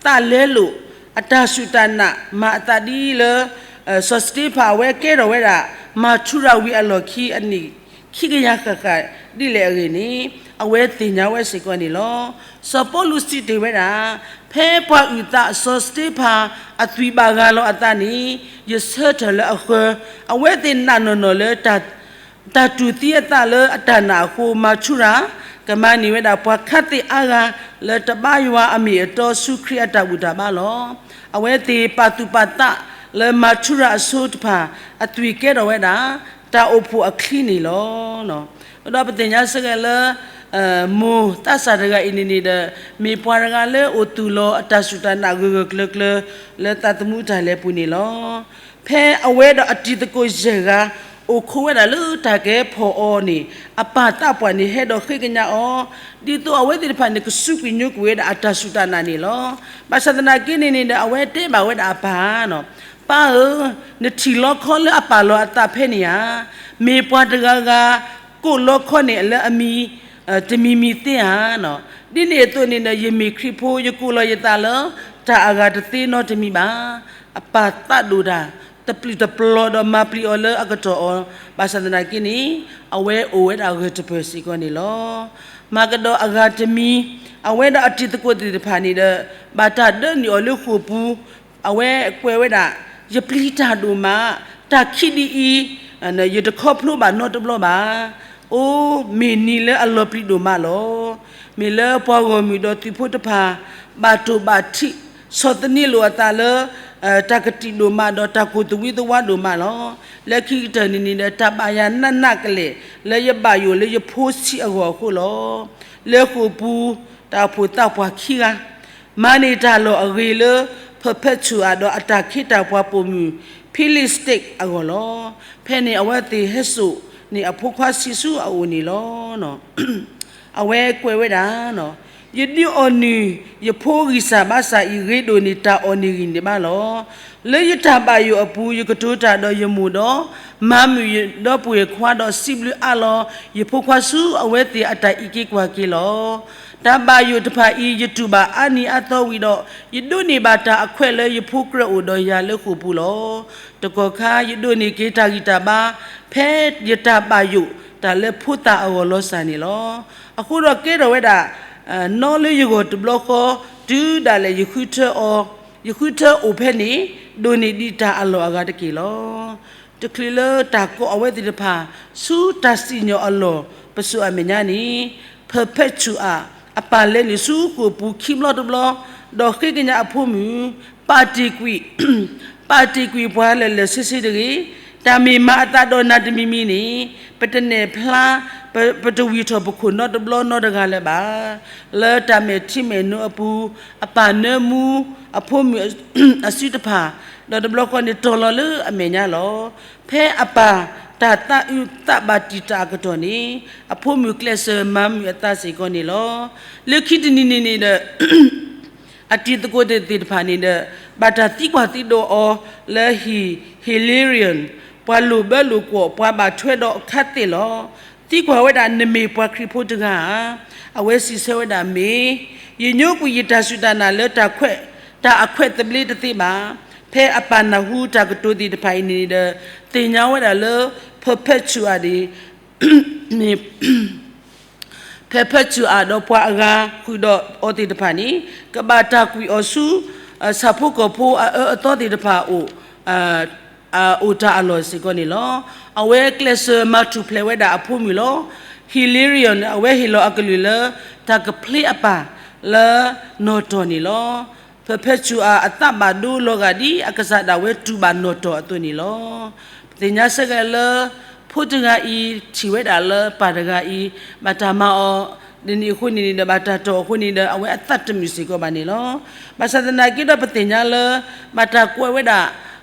သးလဲလိာ် အတၢ်စူၢ်တၢ်နာ် မၤအသးဒ်လၢ စီၤစတ့ဖၣ်အဝဲကဲထီၣ်ဝဲဒၣ် မၤထူရၤဝံၤအလီၢ်ခံ အနံၣ်ခံကယၤဃၣ်ဃၣ်ဒ်လဲၣ်အဂ့ၢ်န့ၣ် အဝဲသ့ၣ်ညါဝဲစ့ၢ်ကီးန့ၣ်လီၤ. စီၤပီလူးစံးတ့ၢ်ဝဲဒၣ်, ဖဲပှၤအုၣ်သးစီၤစတ့ဖၣ်အသွံၣ်ဘၣ်ဂၤလီၤအသးန့ၣ် ယဆၢထၢၣ်လၢအဃၢၤ, အဝဲသ့ၣ်နာ်နီၢ်နီၢ်လၢ တၢ်တူၢ်သံအသးလၢအတၢ်နာ်အဃိ မၤထူရၤ ကမၤန့ၢ်ဝဲဒၣ်ပှၤခါသ့ၣ်အါဂၤ လၢတဘါယွၤအမ့ၢ်အတီဆူခရံာ်အတၢ်ဘူၣ်တၢ်ဘါလီၤ. အဝဲသ့ၣ်ပာ်သူၣ်ပာ်သးလၢမၤထူရၤအဆိတဖၣ် အသွံၣ်ကဲထီၣ်ဝဲဒၣ် တၢ်အိၣ်ဖှိၣ်အချံန့ၣ်လီၤ. ဒီးပသ့ၣ်ညါစ့ၢ်ကီးလၢ မိၢ်သးစၢ်တဂၤအံၤန့ၣ်န့ၣ်ဒီး မ့ၢ်ပှၤတဂၤလၢအိၣ်သူၣ်လီၤအတၢ်စူၢ်တၢ်နာ်ဂၢၢ်ဂၢၢ်ကျၢၤကျၢၤ လၢသးသမူတၢ်လဲၤပူၤန့ၣ်လီၤ. ဖဲအဝဲဒီးအတံၤသကိးယဲၢ်ဂၤ အိၣ်ခိးဝဲဒၣ်လၢတၢ်ကဲဖီၣ်အီၤန့ၣ် အပၢ်သးပှၢ်န့ၣ်ဟဲဒီးဃ့ကညးအီၤ, ဒ်သိးအဝဲသ့ၣ်တဖၣ်န့ၣ် ကစူးကွံာ်ညိကွံာ်ဝဲဒၣ်အတၢ်စူၢ်တၢ်နာ်န့ၣ်လီၤ. ဘၣ်ဆၣ်သနာ်က့န့ၣ်န့ၣ်ဒီး အဝဲတဲဘၣ်ဝဲဒၣ်အပၢ်, ပၢ်ဧၢ, နထံၣ်လီခီလၢအပၢ်လီၤအသးဖဲန့ၣ်ဧါ, မ့ၢ်ပှၤတဂၤဂၤ ကိးလီခီန့ၣ်လၢအမံၤ တမံၤမံၤသ့ဧါ. ဒ်န့ၣ်အသိးန့ၣ်ဒီး ယမ့ၢ်ခရံာ်ဖိ ယကိးလီၤယသးလၢ တၢ်အဂၤတသ့နီတမံၤဘၣ်. အပၢ်သးဒိၣ်တၢ် တပျုာ်တပျီၤဒီးမၤပျံၤအီၤလၢအကတီၢ်အီၤ, ဘၣ်ဆၣ်သနာ်က့န့ၣ် အဝဲအိၣ်ဝဲဒၣ်ဂၢၢ်တပၢၢ်စ့ၢ်ကီးန့ၣ်လီၤ. မၤကဒီးအဂၤတမံၤ အဝဲဒီးအတံၤသကိးသ့ၣ်တဖၣ်န့ၣ်ဒီး ဘၣ်တၢ်ဒၢနုာ်အီၤလၢဃိာ်ပူၤ, အဝဲကွဲးဝဲဒၣ်, ယပျံၤတၢ်ဒိၣ်မး, တၢ်ခံးဒ်အံၤ ယတခီဖျိဘၣ်နီတဘျီဘၣ်. အိ, မ့ၢ်နံၤလၢအလီၤပျံၤဒိၣ်မးလီၤ. မ့ၢ်လၢပှၤဂီၢ်မုၢ်ဒီးသုးဖိတဖၣ် ဘၣ်တိၢ်ဘၣ်ထံး ဆီၣ်သနံးလိာ်အသးလၢ တၢ်ကတံာ်ဒိၣ်မးဒီးတၢ်ကူၣ်သဝံသဝါဒိၣ်မးလီၤ. လၢခံကတၢၢ်န့ၣ်န့ၣ်ဒီး တၢ်ဘၣ်ယၤနးနးကလဲာ် လၢယဘၣ်ယိၣ်လၢယဖိဆံးအဂီၢ်အဃိလီၤ. လၢဃိာ်ပူၤ တၢ်အိၣ်ဖှိၣ်သးပှၢ်ခံဂၤ မၤန့ၢ်တၢ်လီၢ်အဂ့ၤလၢ Perpetua ဒီးအတၢ်ခ့တၢ်ပှၤပိာ်မုၣ် ဖံလံးစတံးအဂီၢ်လီၤ. ဖဲန့ၣ်အဝဲသ့ၣ်ဟဲစိာ်န့ၢ်အဖိခွါဆံးဆူအအိၣ်န့ၣ်လီၤ. အဝဲကွဲးဝဲဒၣ်, ယဒုးအီၣ်နုၢ်ယဖိဂံၢ်စၢ်ဘါစၢ်အံၤ ဂ့ၤဒိၣ်န့ၢ်တၢ်အီၣ်န့ၢ်ဂံၢ်န့ၣ်ဘၣ်လီၤ. လၢယတၢ်ဘၣ်ယိၣ်အပူၤ ယကတိၤတၢ်ဒီးယမိၢ်ဒီး မၤမုာ်ယဒီပုၢ်ဝဲၢ်ခွါဒီးစံးဘျုးအါလီၤ ယဖိခွါဆူအဝဲသ့ၣ်အတၢ်အံးက့ၤကွၢ်က့ၤလီၤ. တၢ်ဘၣ်ယိၣ်တဖၣ်အံၤ ယတူၢ်ဘၣ်အါနံၤအါသီဝံၤဒီး ယဒိးန့ၢ်ဘၣ်တၢ်အခွဲးလၢယဖိကြၢးအိၣ်ဒီးယၤလၢဃိာ်ပူၤလီၤ. တကီၢ်ခါ ယဒိးန့ၢ်က့ၤတၢ်ဂံၢ်တၢ်ဘါ ဖဲယတၢ်ဘၣ်ယိၣ်တၢ်လၢဖိသၣ်အဂီၢ်လီၤစၢ်န့ၣ်လီၤ. အဃိဒီးကဲထီၣ်ဝဲဒၣ် နီလၢယဂီၢ်တဘျီဃီ တုၤဒၣ်လဲာ်ယဃုထၢအီၤ, ယဃုထၢအိၣ်ဖဲန့ၣ် ဒိးန့ၢ်ဒံးတၢ်အလီၢ်အဂၤတက့ၢ်လီၤ. တချုးလၢတၢ်ကိးအဝဲသ့ၣ်တဖၣ် ဆူတၢ်စံၣ်ညီၣ်အလီၢ်ပစိာ်အမဲာ်ညါန့ၣ် Perpetua အပၢ်လဲၤနုာ်ဆူဃိာ်ပူၤခံဘျီတဘျီ, ဒီးဃ့ကညးအဖိမုၣ်, ပာ်တ့ၢ်ကွံာ်, ပာ်တ့ၢ်ကွံာ်ပှၤလၢာ်လၢာ်ဆ့ဆ့တဂ့ၤ. တၢ်မ့ၢ်မၤအသးဒီးနၤတမံၤမံၤန့ၣ် ပတနဲၣ်ဖျါ, ပ, ပတဝံၢ်ထီၣ်ပခိၣ်နီတဘျီနီတဂၤလၢၤဘၣ်. လၢတၢ်မဲာ်ထံမဲာ်နိအပူၤ, အပၢ်နၢမူအဖိမုၣ်အစုတဖၣ်, ဒီးတဘျီဃီန့ၣ် တီၤလီၤလၢအမဲာ်ညါလီၤ. ဖဲအပၢ်တၢ်သးအုးသးဘၣ်တံာ်တာ်အကတီၢ်န့ၣ် အဖိမုၣ်ကျဲးစၢးမၤမုာ်အသးစ့ၢ်ကီးန့ၣ်လီၤ. လၢခံတနံၤန့ၣ်န့ၣ်ဒီး အတံၤသကိးသ့ၣ်တဖၣ်န့ၣ်ဒီး ဘၣ်တၢ်သံကွၢ်သံဒိးအီၤလၢဟံၣ် Hilarion, ပှၤလိၣ်ဘၢလိၣ်ကွီၢ် ပှၤဘၣ်ထွဲဒီးခါသ့ၣ်လီၤ. သံကွၢ်ဝဲဒၣ် နမ့ၢ်ပှၤခရံာ်ဖိတဂၤဧါ. အဝဲစံးဆၢဝဲဒၣ်မ့ၢ်, ယညိကွံာ်ယတၢ်စူၢ်တၢ်နာ်လၢတၢ်ခွဲး, တၢ်အခွဲးသဘျ့တသ့ဘၣ်. ဖဲအပာ်နၢ်ဟူတၢ်ကတိၤသ့ၣ်တဖၣ်အံၤန့ၣ်ဒီး သ့ၣ်ညါဝဲဒၣ်လၢ Perpetua ဒ် မ့ၢ် Perpetua ဒီးပှၤအဂၤဃုာ်ဒီးအီၤသ့ၣ်တဖၣ်န့ၣ် ကဘၣ်တၢ်ကွံာ်အီၤဆူ ဆၣ်ဖိကီၢ်ဖိအအၢအသီသ့ၣ်တဖၣ်အအိၣ် အအိၣ်တၢ်အလီၢ်စ့ၢ်ကီးန့ၣ်လီၤ. အဝဲကျဲးစၢးမၤထူၣ်ဖျဲးဝဲဒၣ်အဖိမုၣ်လီၤ. Hilarion အဝဲဟ့ၣ်လီၤအကလုၢ်လၢ တၢ်ကဖျ့အပၢ်လၢနီၣ်တီၢ်န့ၣ်လီၤ. Perpetua အသးဘၣ်ဒိလီၤဂာ်ဒ်အကစၢ်ဒၣ်ဝဲတူၢ်ဘၣ်နီၣ်တီၢ်အသိးန့ၣ်လီၤ. ပသ့ၣ်ညါဆၢက့ၤလၢ ဖိတဂၤအံၤ ထံၣ်ဝဲဒၣ်လၢပၢ်တဂၤအံၤ ဘၣ်တၢ်မၤအီၤ ဒ်န့ၣ်အဃိန့ၣ်ဒီး ဘၣ်တၢ်တီၢ်အဃိန့ၣ်ဒီး အဝဲအသးတမုာ်စ့ၢ်ကီးဘၣ်န့ၣ်လီၤ. ဘၣ်ဆၣ်သနာ်က့ဒီး ပသ့ၣ်ညါလၢ ဘၣ်တၢ်ကွဲးဝဲဒၣ်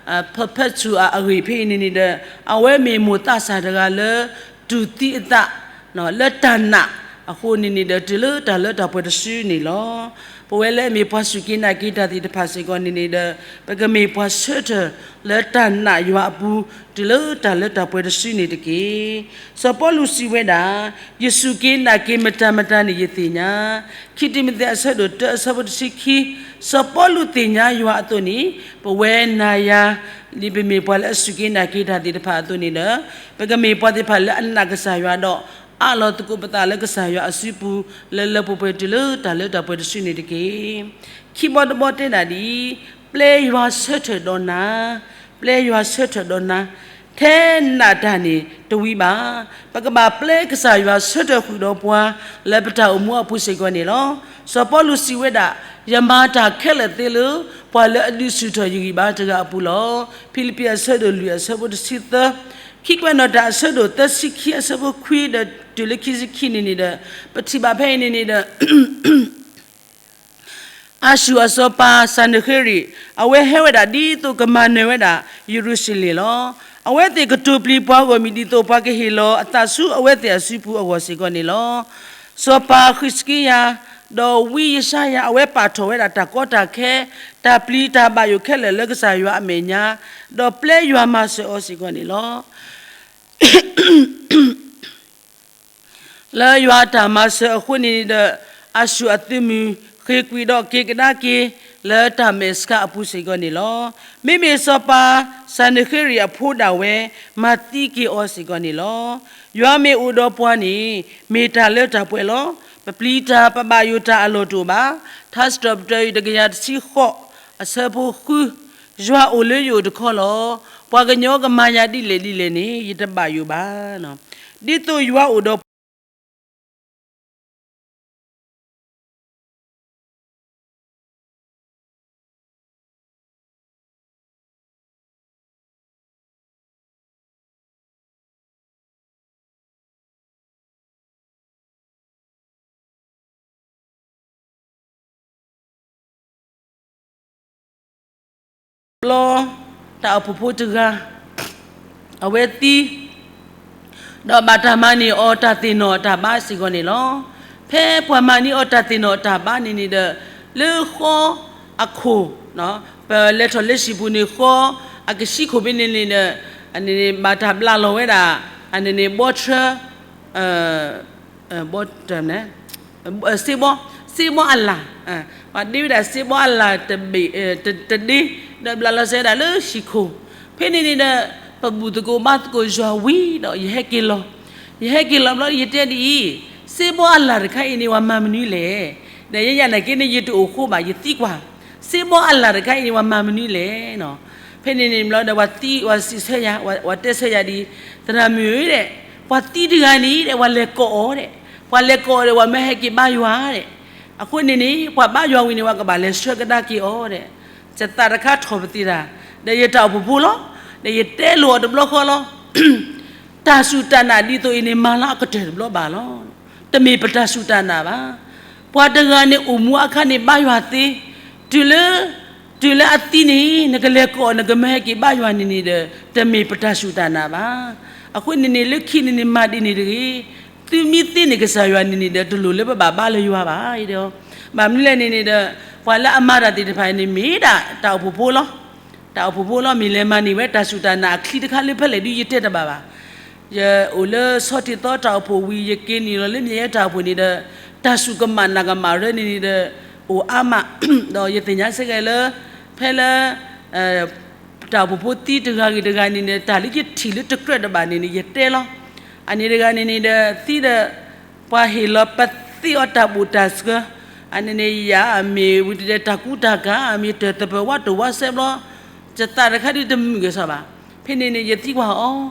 Perpetua အဂ့ၢ်ဖဲအံၤန့ၣ်န့ၣ်ဒီး အဝဲမ့ၢ်မိၢ်သးစၢ်တဂၤလၢ တူၢ်သံအသး လၢတၢ်နာ်အဃိန့ၣ်န့ၣ်ဒီး တုၤလၢတၢ်လၢတၢ်ပှဲၤတစုန့ၣ်လီၤ. ပဝဲလၢအမ့ၢ်ပှၤစူၢ်က့ၤနာ်က့ၤတၢ်သ့ၣ်တဖၣ်စ့ၢ်ကီးန့ၣ်န့ၣ်ဒီး ပကမ့ၢ်ပှၤဆၢထၢၣ်လၢတၢ်နာ်ယွၤအပူၤ တုၤလၢတၢ်လၢတၢ်ပှဲၤတစုန့ၣ်တက့ၢ်. စီၤပီလူးစံးဝဲဒၣ်, ယစူၢ်က့ၤနာ်က့ၤမတၤမတၤန့ၣ်ယသ့ၣ်ညါ, ခံတံၤမသ့းအဆၢဒိၣ်တၢအဆၢဖိတဆံခံ, စီၤပီလူးသ့ၣ်ညါယွၤအသိးန့ၣ် ပဝဲနၤယၤ ဒ်ပမ့ၢ်ပှၤလၢအစူၢ်က့ၤနာ်က့ၤတၢ်သ့ၣ်တဖၣ်အသိးန့ၣ်ဒီး ပကမ့ၢ်ပှၤသ့ၣ်တဖၣ်လၢအနာ်ကစၢ်ယွၤဒီး အးလီၤသကိးပသးလၢကစၢ်ယွၤအစုပူၤ လၢလၢပှဲၤပှဲၤတုၤလၢတၢ်လၢတၢ်ပှဲၤတစုန့ၣ်တက့ၢ်. ခံဘီတဘီတဲဒၣ်ဒ်အံၤ, ပျဲယွၤဆၢထၢၣ်ဒီးနၤ, ပျဲယွၤဆၢထၢၣ်ဒီးနၤ, ထဲနးတၢ်န့ၣ်တဝံၤဘၣ်. ပကဘၣ်ပျဲကစၢ်ယွၤဆၢထၢၣ်ဃုာ်ဒီးပှၤ လၢပတၢ်အိၣ်မူအပူၤစ့ၢ်ကီးန့ၣ်လီၤ. စီၤပီလူးစံးဝဲဒၣ်, ယမၤတၢ်ခဲလၢာ်သ့လၢ ပှၤလၢအဒုးဆူၣ်ထီၣ်ယဂံၢ်ဘါတဂၤအပူၤလီၤ. ဖံလံးပံးအဆၢဒိၣ်လွံၢ်အဆၢဖိတဆံသၢ, ခံကွဲးနီၣ်တၢ်အဆၢဒိၣ်သၢဆံခံအဆၢဖိခွံဒီးတုၤလၢခံဆံခံန့ၣ်န့ၣ်ဒီး ပထံၣ်ဘၣ်ဖဲအံၤန့ၣ်န့ၣ်ဒီး အၤၡူၢ်အစီၤပၤစၤနဃ့ရံး အဝဲဟဲဝဲဒၣ်ဒ်သိးကမၤနၢၤဝဲဒၣ်ယရူၤၡလ့ၣ်လီၤ. အဝဲသ့ၣ်ကတိၤပျံၤပှၤဂီၢ်မုၢ်ဒ်သိးပှၤကဟ့ၣ်လီၤအသးဆူအဝဲသ့ၣ်အစုပူၤအဂီၢ်စ့ၢ်ကီးန့ၣ်လီၤ. စီၤပၤဃံးစကံယၤ ဒီးဝံယၡါယၤ အဝဲပာ်ထီၣ်ဝဲဒၣ်တၢ်ကီတၢ်ခဲ တၢ်ပျံၤတၢ်ဘၣ်ယိၣ်ခဲလၢာ်လၢကစၢ်ယွၤအမဲာ်ညါ ဒီးပျဲယွၤမၤစၢၤအီၤစ့ၢ်ကီးန့ၣ်လီၤ. လၢယွၤအတၢ်မၤစၢၤအဃိန့ၣ်ဒီး အၤၡူၢ်အသုးမုၢ်ဃ့ၢ်ကွံာ်ဒီးက့ၤကဒါက့ၤ လၢတၢ်မဲာ်ဆှးအပူၤစ့ၢ်ကီးန့ၣ်လီၤ. မ့မ့ၢ်စီၤပၤစၤနဃ့ရံးအဖိဒၣ်ဝဲ မၤသံက့ၤအီၤစ့ၢ်ကီးန့ၣ်လီၤ. ယွၤမ့ၢ်အိၣ်ဒီးပှၤန့ၣ် မ့ၢ်တၢ်လၢတၢ်ပှဲၤလီၤ. ပပျံၤတၢ်ပဘၣ်ယိၣ်တၢ်အလီၢ်တအိၣ်ဘၣ်. ထါစံးထီၣ်ပတြၢၤအံၤတကယၤတဆံဃိး အဆၢဖိဃု ယွၤအိၣ်လၢယအိၣ်တခီလီၤ. ပှၤကညီကမၤယၤဒ်လဲၣ်ဒ်လဲၣ်န့ၣ် ယတဘၣ်ယိၣ်ဘၣ်. ဒ်သိးယွၤအိၣ်ဒီးပှၤ ဘျီ တၢ်အိၣ်ဖှိၣ်ဖိတဂၤ အဝဲသံ ဒီးဘၣ်တၢ်မၤန့ၢ်အီၤတၢ်သ့ၣ်နီၣ်တၢ်ဘါစ့ၢ်ကီးန့ၣ်လီၤ. ဖဲပှၤမၤန့ၢ်အီၤတၢ်သ့ၣ်နီၣ်တၢ်ဘါန့ၣ်န့ၣ်ဒီး လၢဃီအခိၣ် ပလဲၤထီၣ်လၢဟံၣ်ပူၤန့ၣ် ဃီအကဆံးခိၣ်ဖဲန့ၣ်န့ၣ်ဒီး ဘၣ်တၢ်ဘျးလီၤဝဲဒၣ် အန့ၣ်န့ၣ် ဘီထြၢ ဘီ စ့ဘီ စ့ဘီအလၣ်, ပှၤဒ့ဝဲဒၣ်စ့ဘီအလၣ်တဘ့ၣ် တဒ့ ဒီးဘျးလီၤစဲဝဲဒၣ်လၢဟံၣ်ခိၣ်. ဖဲန့ၣ်န့ၣ်ဒီး ပဘူၣ်သကိးဘါသကိးယွၤဝံၤဒီး ယဟဲက့ၤလီၤ. ယဟဲက့ၤလီၤဘျီ ယတဲဒ်အံၤ, စ့ဘီအလၣ်တခါအံၤန့ၣ် ပှၤမၤမနုၤလဲၣ်. ဒီးယဲယၤနာ်က့န့ၣ် ယတအိၣ်ဃိဘၣ် ယသံကွၢ်, စ့ဘီအလၣ်တခါအံၤန့ၣ် ပှၤမၤမနုၤလဲၣ်. ဖဲန့ၣ်န့ၣ်ဘျီဒီး ပှၤသံ ပှၤစံးဆၢယၤ ပှၤတဲဆၢယၤဒ်အံၤ, သရၣ်မုၣ်ဧၢဒီး ပှၤသံတဂၤန့ၣ်ဒီး ပှၤလဲၤကိးအီၤဒီး, ပှၤလဲၤကိးအီၤဒီး ပှၤမၢဟဲက့ၤဘါယွၤဒီး, အဃိန့ၣ်န့ၣ် ပှၤဘါယွၤဝံၤန့ၣ် ပှၤကဘၣ်လဲၤဆှၢကဒါက့ၤအီၤဒီး, ယသးတခါထီၣ်ပသံတၢ်, ဒီးယတၢ်အိၣ်ဖှိၣ်ဖိလီၤ, ဒီးယတဲလိာ်အီၤတဘျီဃီလီၤ. တၢ်စူၢ်တၢ်နာ်ဒ်သိးအံၤန့ၣ် မၤလၢအကတၢၢ်တဘျီဘၣ်လီၤ. တမ့ၢ်ပတၢ်စူၢ်တၢ်နာ်ဘၣ်. ပှၤတဂၤန့ၣ်အိၣ်မူအခါန့ၣ်ဘါယွၤသ့, တုၤလၢ တုၤလၢအသံန့ၣ် နကလဲၤကိးအီၤ နကမၢဟဲက့ၤဘါယွၤန့ၣ်န့ၣ်ဒီး တမ့ၢ်ပတၢ်စူၢ်တၢ်နာ်ဘၣ်. အဃိန့ၣ်န့ၣ် လၢခံန့ၣ်န့ၣ် မၤဒ်န့ၣ်တဂ့ၤ. သုမ့ၢ်သ့န့ၢ်ကစၢ်ယွၤန့ၣ်န့ၣ်ဒီး တလိၣ်လၢပဘၣ်ဘါလၢယွၤဘၣ်. ဘၣ်မနုၤလဲၣ်န့ၣ်န့ၣ်ဒီး ပှၤလၢအမၤတၢ်သ့ၣ်တဖၣ်န့ၣ် မ့ၢ်ဒၣ်တၢ်အိၣ်ဖှိၣ်ဖိလီၤ. တၢ်အိၣ်ဖှိၣ်ဖိလီၤ. မ့ၢ်လဲၤမၤန့ၢ်ဝဲတၢ်စူၢ်တၢ်နာ်အချံတခါလၢဖဲလဲၣ်ဒုးယတဲတဘၣ်ဘၣ်. ယအိၣ်လၢဆီထံးသီတၢ်အိၣ်ဖှိၣ်ဝံၤ ယက့ၤနုာ်လီၤလၢမၠဲၣ်ယဲတၢ်အိၣ်ဖှိၣ်န့ၣ်ဒီး တၢ်စူၢ်ကမၣ်နာ်ကမၣ်ရၢန့ၣ်န့ၣ်ဒီး အိၣ်အါမး, ဒီးယသ့ၣ်ညါစ့ၢ်ကီးလၢ ဖဲလၢ တၢ်အိၣ်ဖှိၣ်ဖိသံတဂၤဂ့ၤတဂၤန့ၣ်န့ၣ် တၢ်လၢယထံၣ်လၢတကြၢးတဘၣ်န့ၣ်န့ၣ် ယတဲလီၤ. အန့ၣ်တဂၤန့ၣ်န့ၣ်ဒီး သံဒီး ပှၤဟ့ၣ်လီၤပသံအီၤတၢ်ဘိၣ်တၢ်စၢၤ, အန့ၣ်န့ၣ် ယၤအမ့ၢ်ဝံၤတတဲတၢ်ကူတၢ်ကၤ အမ့ၢ်တၢၢ်သပၢၤဝးတိၤဝးစဲဘျီ ယသးတခါဒုတမုာ်ဂ့ၤစီဘၣ်. ဖဲန့ၣ်န့ၣ် ယသံကွၢ်အီၤ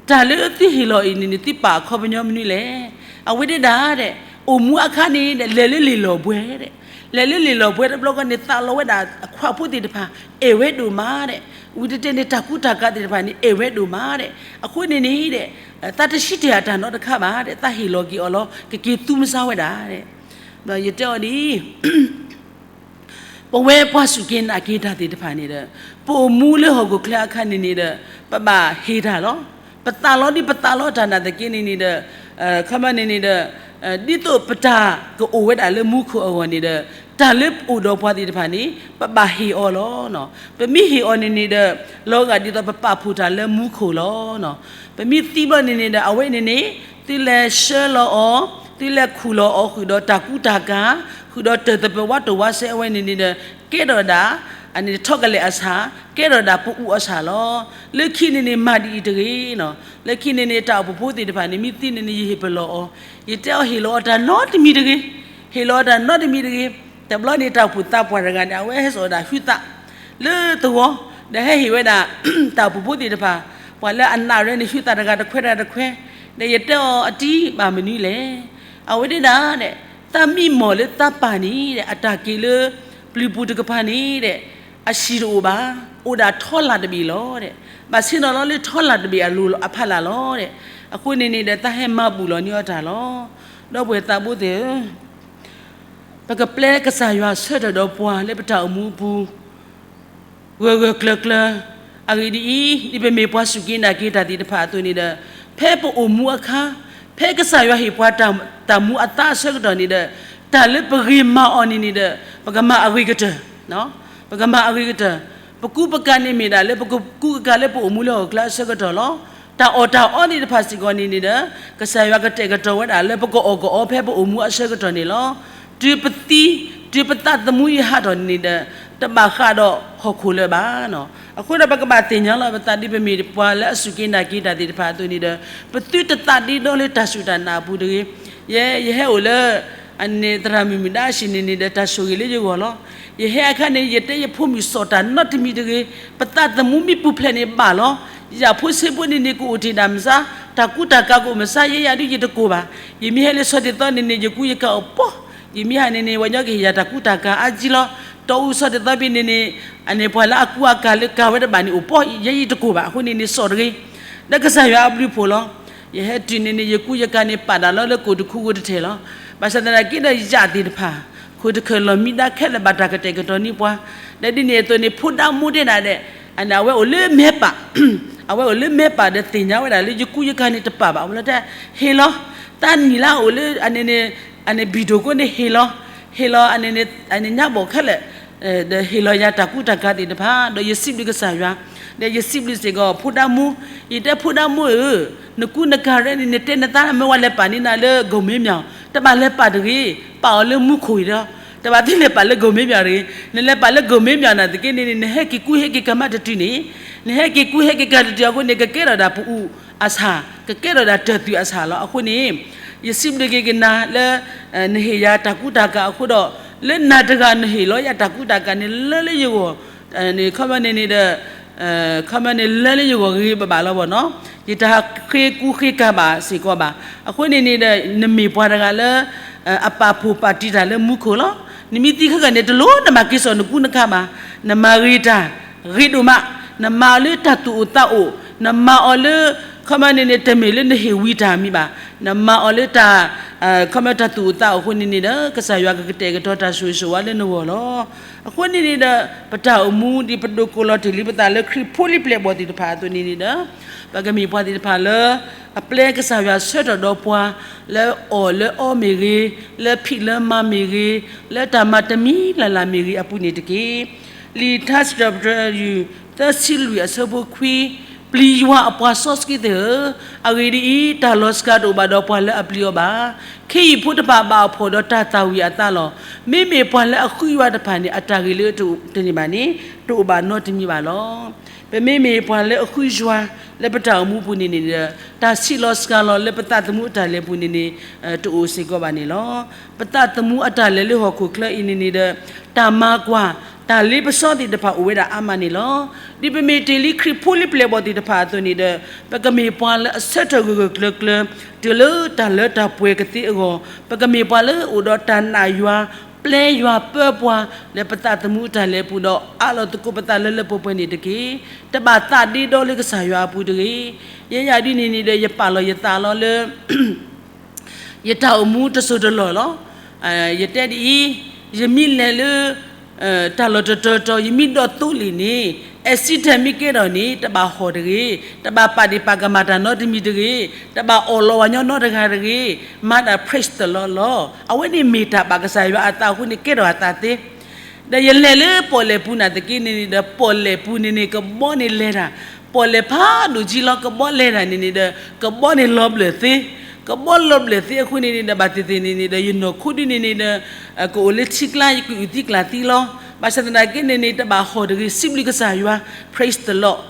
တၢ်လၢသုဟ့ၣ်လီၤအံၤန့ၣ်န့ၣ် သုပာ်အခီပညီမနုၤလဲၣ်. အဝဲဒၣ်ဒီး အိၣ်မူအခါန့ၣ်ဒီး လဲၤလၢလံာ်လီၢ်ဘှဲဒီး လဲၤလၢလံာ်လီၢ်ဘှဲတဘျီဃီန့ၣ် သးလီဝဲဒၣ်အခွါဖိသ့ၣ်တဖၣ် အဲၣ်ဝဲဒိၣ်မးဒီး ဝံၤတတဲန့ၣ် တၢ်ကူတၢ်ကၤသ့ၣ်တဖၣ်န့ၣ် အဲၣ်ဝဲဒိၣ်မးဒီး အဃိန့ၣ်န့ၣ်ဒီး သးတဆံးတဲာ်အတၢ်နီတခါဘၣ်ဒီး သးဟ့ၣ်လီၤက့ၤအီၤလီၤ ကက့ၤသူမဆါဝဲဒၣ်ဒီး ယတဲအီၤဒ်အံၤ ပဝဲပှၤစူၢ်က့ၤနာ်က့ၤတၢ်သ့ၣ်တဖၣ်န့ၣ်ဒီး ပအိၣ်မူလၢဟီၣ်ခိၣ်ချၢအခါန့ၣ်န့ၣ်ဒီး ပဘၣ်ဟ့ၣ်တၢ်လီၤ. ပသးလီဒ်ပသးလီတၢ်နာ်သက့န့ၣ်န့ၣ်ဒီး ခီမီန့ၣ်န့ၣ်ဒီး ဒ်သိးပတၢ်ကအိၣ်ဝဲဒၣ်လၢမူခိၣ်အဂီၢ်န့ၣ်ဒီး တၢ်လၢအိၣ်ဒီးပှၤသ့ၣ်တဖၣ်န့ၣ် ပဘၣ်ဟ့ၣ်အီၤလီၤ. ပမ့ၢ်ဟ့ၣ်အီၤန့ၣ်န့ၣ်ဒီး လီၤဂာ်ဒ်သိးပပာ်ဖှိၣ်တၢ်လၢမူခိၣ်လီၤ. ပမ့ၢ်သံဘျီန့ၣ်န့ၣ်ဒီး အဝဲန့ၣ်န့ၣ် သုလဲၤဆှၢလီၤအီၤ, သုလဲၤခူၣ်လီၤအီၤ ဃုာ်ဒီးတၢ်ကူတၢ်ကၤ, ဃုာ်ဒီးတၢၢ်သပၢၤဝးတိၤဝးစဲအဝဲန့ၣ်န့ၣ်ဒီး ကဲထီၣ်ဒၣ် အန့ၣ်ထီၣ်ကလဲာ်အဆၣ်, ကဲထီၣ်ဒၣ်ပအူအဆၣ်လီၤ. လၢခံန့ၣ်န့ၣ် မၤဒ်အံၤတဂ့ၤနီၤ. လၢခံန့ၣ်န့ၣ် တၢ်အိၣ်ဖှိၣ်ဖိသ့ၣ်တဖၣ်န့ၣ် မ့ၢ်သံန့ၣ်န့ၣ် ယဟ့ၣ်ပလီၢ်အီၤ, ယတဲအီၤဟ့ၣ်လီၤအီၤတၢ်နီတမံၤတဂ့ၤ, ဟ့ၣ်လီၤအီၤတၢ်နီတမံၤတဂ့ၤ. တဘျီန့ၣ် တၢ်အိၣ်ဖှိၣ်သးပှၢ်တဂၤန့ၣ် အဝဲဟဲစိာ်ဝဲဒၣ်ဟုသး လၢသဝီ, ဒီးဟဲဟ့ၣ်ဝဲဒၣ် တၢ်အိၣ်ဖှိၣ်ဖိသ့ၣ်တဖၣ်, ပှၤလၢအနာ်ရဲန့ၣ် ဟုသးတဂၤတခွဲးတဂၤတခွဲး, ဒီးယတဲအီၤအတံၢ်ဘၣ်မနုၤလဲၣ်. အဝဲဒၣ်ဒီး သးမံမီၢ်လၢသးပၢ်န့ၣ်ဒီး အတၢ်က့ၤလၢ ပျုၤပူၤတကပၤန့ၣ်ဒီး အဆံးတအိၣ်ဘၣ်, အိၣ်ဒၣ်ထီလာ်တဘ့ၣ်လီၤဒီး ဘၣ်ဆ့ၣ်နီၤလီၤလၢထီလာ်တဘ့ၣ်အလိၤအဖီလာ်လီၤဒီး အဃိန့ၣ်န့ၣ်ဒီး သးဟဲမၤဘူၣ်လီၤန့ၢ်အီၤတၢ်လီၤ. ဒီပုၢ်ဝဲၢ်သးဘိသ့ၣ်ဧၢ, ပကပျဲကစၢ်ယွၤဆၢထၢၣ်ဒီးပှၤလၢပတၢ်အိၣ်မူအပူၤ ဂၢၢ်ဂၢၢ်ကျၢၤကျၢၤ, အဂ့ၢ်ဒ်အံၤ, ဒ်ပမ့ၢ်ပှၤစူၢ်က့ၤနာ်က့ၤတၢ်သ့ၣ်တဖၣ်အသိးန့ၣ်ဒီး, ဖဲပအိၣ်မူအခါ, ဖဲကစၢ်ယွၤဟ့ၣ်ပှၤတၢ်မူအသးအဆၢကတီၢ်န့ၣ်ဒီး, တၢ်လၢပဂ့ၤမၤအီၤန့ၣ်န့ၣ်ဒီး, ပကမၤအဂ့ၤကတၢၢ်, ပကမၤအဂ့ၤကတၢၢ်, ပကူပကၤန့ၣ်မ့ၢ်ဒၣ်လၢပကကူကၤလၢပအိၣ်မူလၢဟီၣ်ခိၣ်ချၢအဆၢကတီၢ်လီၤ. တၢ်အီၣ်တၢ်အီသ့ၣ်တဖၣ်စ့ၢ်ကီးန့ၣ်န့ၣ်ဒီး, ကစၢ်ယွၤကတဲာ်ကတီၤဝဲဒၣ်လၢပကအီၣ်ကအီဖဲပအိၣ်မူအဆၢကတီၢ်န့ၣ်လီၤ. တုၤပသံ, တုၤပသးသမူအံၤဟးထီၣ်န့ၣ်န့ၣ်ဒီး, တဘၣ်ဃးဒီးဟီၣ်ခိၣ်လၢၤဘၣ်. အဃိဒီးပကဘၣ်သ့ၣ်ညါလီၤပသးဒ်ပမ့ၢ်ပှၤလၢအစူၢ်က့ၤနာ်က့ၤတၢ်သ့ၣ်တဖၣ်အသိးန့ၣ်ဒီး, ပသုတသးဒ့ဒီလၢတၢ်စူၢ်တၢ်နာ်အပူၤတဂ့ၤ. ယဲ, ယဟဲအိၣ်လၢ အန့ၣ်သရၣ်မုၣ်မုၣ်ဒါအဟံၣ်န့ၣ်န့ၣ်ဒီး တၢ်ဆိၣ်ဂ့ၤလၢယဂီၢ်လီၤ. ယဟဲအခါန့ၣ် ယတဲယဖိမုၣ်စီၣ်တၢ်နီတမံၤတဂ့ၤ, ပသးသမူမ့ၢ်ပူၤဖျဲးန့ၣ်ဘၣ်လီၤ. ယဖိဆံးဖိန့ၣ်န့ၣ် ကအိၣ်တ့ၢ်ဒၣ်မစါ, တၢ်ကူတၢ်ကၤကအိၣ်မစါ ယဲယၤဒုးယတကိၢ်ဘၣ်. ယမ့ၢ်ဟဲလၢဆီတသီန့ၣ်န့ၣ် ယကူယကၤအိၣ်ပီၢ်, ယမ့ၢ်ဟးန့ၣ်န့ၣ် ပှၤညီကဟ့ၣ်ယၤတၢ်ကူတၢ်ကၤအါကံလီၤ. တီအူဆီတသီဖဲန့ၣ်န့ၣ်, အန့ၣ်ပှၤလၢအကူအကၤလၢကၤဝဲတဘၣ်န့ၣ်အိၣ်ပီၢ်, ယဲယတကိၢ်ဘၣ်. အဃိန့ၣ်န့ၣ် စီၣ်တဂ့ၤ, ဒီးကစၢ်ယွၤအဘျုးဖှိၣ်လီၤ. ယဟဲတုၤန့ၣ်န့ၣ် ယကူယကၤန့ၣ် ပာ်ဒၣ်လီၤလၢကိၣ်တခူကိၣ်တထံးလီၤ. ဘၣ်ဆၣ်သနာ်က့ဒီးယၤသ့ၣ်တဖၣ်, ခိၣ်တခၢၣ်လီၢ်မံဒါခဲလၢာ်ဘၣ်တၢ်ကတဲာ်ကတီၤန့ၢ်ပှၤ, ဒီးဒ်န့ၣ်အသိးန့ၣ် ဖိဒါမိၢ်တဲဒၣ်ဒီး, အန့ၣ်အဝဲအိၣ်လၢမဲပာ်, အဝဲအိၣ်လၢမဲပာ်ဒီးသ့ၣ်ညါဝဲဒၣ်လၢ ယကူယကၤန့ၣ်တပာ်ဘၣ်ဝဲလီၤ. တဲ, ဟ့ၣ်လီၤ, တၢ်နံၣ်လၢအအိၣ်လၢအန့ၣ်န့ၣ်, အန့ၣ်ဘံၣ်ဒိၣ်ကိန့ၣ်ဟ့ၣ်လီၤ, ဟ့ၣ်လီၤအန့ၣ်န့ၣ်, အန့ၣ်ညါဘီၣ်ခဲလၢာ်, ဒီးဟ့ၣ်လီၤယၤတၢ်ကူတၢ်ကၤသ့ၣ်တဖၣ်, ဒီးယစံးဘျုးကစၢ်ယွၤ, ဒီးယစံးဘျုးစ့ၢ်ကီးဖိဒါမိၢ်, ယတဲဖိဒါမိၢ်ဧၢ, နကူနကၤရဲန့ၣ် နတဲနသးမ့ၢ်ဝဲလဲၤပာ်န့ၢ်နၤလၢ ကိၣ်မ့ၢ်မျီ, တဘၣ်လဲၤပာ်တဂ့ၤ, ပာ်အီၤလၢမူခိၣ်အံၤဒီး, တဘၣ်သ့ၣ်လဲၤပာ်လၢကိၣ်မ့ၢ်မျီတဂ့ၤ. နလဲၤပာ်လၢကိၣ်မ့ၢ်မျီနာ်သက့န့ၣ်န့ၣ် နဟဲက့ၤကူဟဲက့ၤကၤမးတတုၤန့ၣ်, နဟဲက့ၤကူဟဲက့ၤကၤတတုၤအဃိန့ၣ် ကကဲထီၣ်ဒၣ်ပအူအဆၣ်, ကကဲထီၣ်ဒၣ်တၢၢ်သွံၣ်အဆၣ်လီၤ. အဃိန့ၣ်, ယစံးဘျုးက့ၤက့ၤနၤလၢ နဟ့ၣ်ယၤတၢ်ကူတၢ်ကၤအဃိဒီး, လၢနၤတဂၤနဟ့ၣ်လီၤယၤတၢ်ကူတၢ်ကၤန့ၣ် လၢလၢယဂီၢ်, ခီမီန့ၣ်န့ၣ်ဒီး, ခီမီန့ၣ်လၢလၢယဂီၢ်ဂ့ၤဂ့ၤဘၣ်ဘၣ်လီၤဘၣ်နီၤ, ယတဃ့ကူဃ့ကၤဘၣ်စ့ၢ်ကီးဘၣ်. အဃိန့ၣ်န့ၣ်ဒီး နမ့ၢ်ပှၤတဂၤလၢ အပာ်ဖှိၣ်ပာ်တံၢ်တၢ်လၢမူခိၣ်လီၤ. နမ့ၢ်သံခဲကနံၣ်န့ၣ် တလိၣ်နဘၣ်က့ၤစိာ်နကူနကၤဘၣ်, နမၤဂ့ၤတၢ်, ဂ့ၤဒိၣ်မး, နမၤအီၤလၢတၢ်သူၣ်အိၣ်သးအိၣ်, နမၤအီၤလၢ ခီမီန့ၣ်န့ၣ် တမ့ၢ်လၢနဟ့ၣ်ဝံတၢ်မံၤဘၣ်, နမၤအီၤလၢတၢ်, ခီမီတၢ်သူၣ်အိၣ်သးအိၣ်အဃိန့ၣ်န့ၣ်ဒီး ကစၢ်ယွၤကကတဲာ်ကတီၤတၢ်ဆိၣ်ဂ့ၤဆိၣ်ဝါလၢနဂီၢ်လီၤ. အဃိန့ၣ်န့ၣ်ဒီး ပတၢ်အိၣ်မူဒ်ပဒိးကိးလီၤတ့ၢ်လံပသးလၢခရံာ်ဖိလံပျဲၢ်ဘီၣ်သ့ၣ်တဖၣ်အသိးန့ၣ်န့ၣ်ဒီး, ပကမ့ၢ်ပှၤသ့ၣ်တဖၣ်လၢ အပျဲကစၢ်ယွၤဆၢထၢၣ်ဒီးပှၤ, လၢအီၣ်လၢအီမ့ၢ်ဂ့ၤ, လၢဖံးလၢမၤမ့ၢ်ဂ့ၤ, လၢတၢ်မၤတမံၤလၢ်လၢ်မ့ၢ်ဂ့ၤအပူၤန့ၣ်တက့ၢ်. လံာ်ထါစံးထီၣ်ပတြၢၤ သၢဆံလွံၢ်အဆၢဖိခွံ, ပျံၤယွၤအပှၤစီဆှံသ့ၣ်ဧၢ, အဂ့ၢ်ဒ်အံၤ, တၢ်လီၤစှၤတအိၣ်ဘၣ်ဒီးပှၤလၢအပျံၤအီၤဘၣ်. ခ့ယုၢ်ဖိတဖၣ်ဘၣ်အဖှီၣ်ဒီးတၢ်သၣ်ဝံၤအသးလီၤ. မ့မ့ၢ်ပှၤလၢအဃုယွၤတဖၣ်န့ၣ် အတၢ်ဂ့ၤလၢတန့ၢ်ဘၣ်န့ၣ် တအိၣ်ဘၣ်နီတမံၤဘၣ်လီၤ. ပမ့မ့ၢ်ပှၤလၢအဃုယွၤလၢပတၢ်အိၣ်မူပူၤန့ၣ်န့ၣ်ဒီး တၢ်ဆံးလီၤစှၤလီၤလၢပသးသမူအတၢ်လဲၤပူၤန့ၣ်န့ၣ် တအိၣ်စ့ၢ်ကီးဘၣ်န့ၣ်လီၤ. ပသးသမူအတၢ်လဲၤလၢဟီၣ်ခိၣ်ချၢအံၤန့ၣ်န့ၣ်ဒီး တၢ်မၤကွၢ် တၢ်လ့ပစီသ့ၣ်တဖၣ်အိၣ်ဝဲဒၣ်အါမးန့ၣ်လီၤ. ဒ်ပမ့ၢ်တ့ၢ်လံခရံာ်ဖိလံပျဲၢ်ဘီၣ်သ့ၣ်တဖၣ်အသိးန့ၣ်ဒီး ပကမ့ၢ်ပှၤလၢအဆၢထၢၣ်ဂၢၢ်ဂၢၢ်ကျၢၤကျၢၤ တုၤလၢတၢ်လၢတၢ်ပှဲၤကသ့အဂီၢ်, ပကမ့ၢ်ပှၤလၢအိၣ်ဒီးတၢ်နာ်ယွၤ ပျဲယွၤပၢပှၤ လၢပသးသမူအတၢ်လဲၤပူၤဒီး အးလီၤသကိးပသးလၢလၢပှဲၤပှဲၤန့ၣ်တက့ၢ်. တဘၣ်သးဒ့ဒီလၢကစၢ်ယွၤအပူၤတဂ့ၤ. ယဲယၤဒ်န့ၣ်န့ၣ်ဒီး ယပာ်လီၤယသးလီၤလၢ ယတၢ်အိၣ်မူတစိၢ်တလီၢ်လီၤ. ယတဲဒ်အံၤ, ယမ့ၢ်လဲၤလၢ တၢ်လီၢ်တတီၤတီၤ ယမ့ၢ်ဒိးသိလ့ၣ်န့ၣ် accident မ့ၢ်ကဲထီၣ်န့ၣ် တဘၣ်ဟီၣ်တဂ့ၤ, တဘၣ်ပာ်ဒ့ၣ်ပာ်ကမၣ်တၢ်နီတမံၤတဂ့ၤ, တဘၣ်အီၣ်လီၤဝဲညီနီတဂၤတဂ့ၤ, မၤဒၣ် praise the Lord လီၤ. အဝဲန့ၣ်မ့ၢ်တၢ်ဘၣ်ကစၢ်ယွၤအသးအဃိန့ၣ် ကဲထီၣ်အသးသ့ ဒီးယလဲၤလၢပီၣ်လဲၣ်ပူၤနာ်သက့န့ၣ်န့ၣ်ဒီး ပီၣ်လဲၣ်ပူၤန့ၣ်န့ၣ် ကဘီန့ၣ်လဲၤတၢ်, ပီၣ်လဲၣ်ဖးဒိၣ်ကံလီၤ ကဘီလဲၤတၢ်န့ၣ်န့ၣ်ဒီး ကဘီန့ၣ်လီၤဘျၢၣ်သ့, ကဘီလီၤဘျၢၣ်သ့အဃိန့ၣ်န့ၣ်ဒီး ဘၣ်သ့ၣ်သ့ၣ်န့ၣ်န့ၣ်ဒီး ယနီၢ်ခိဒ်န့ၣ်န့ၣ်ဒီး ကအိၣ်လၢထံကျါ ယကအုၣ်သံကျၣ်သံလီၤ. ဘၣ်ဆၣ်သနာ်က့န့ၣ်န့ၣ် တဘၣ်ဟီၣ်တဂ့ၤ စံးဘျုးကစၢ်ယွၤ praise the Lord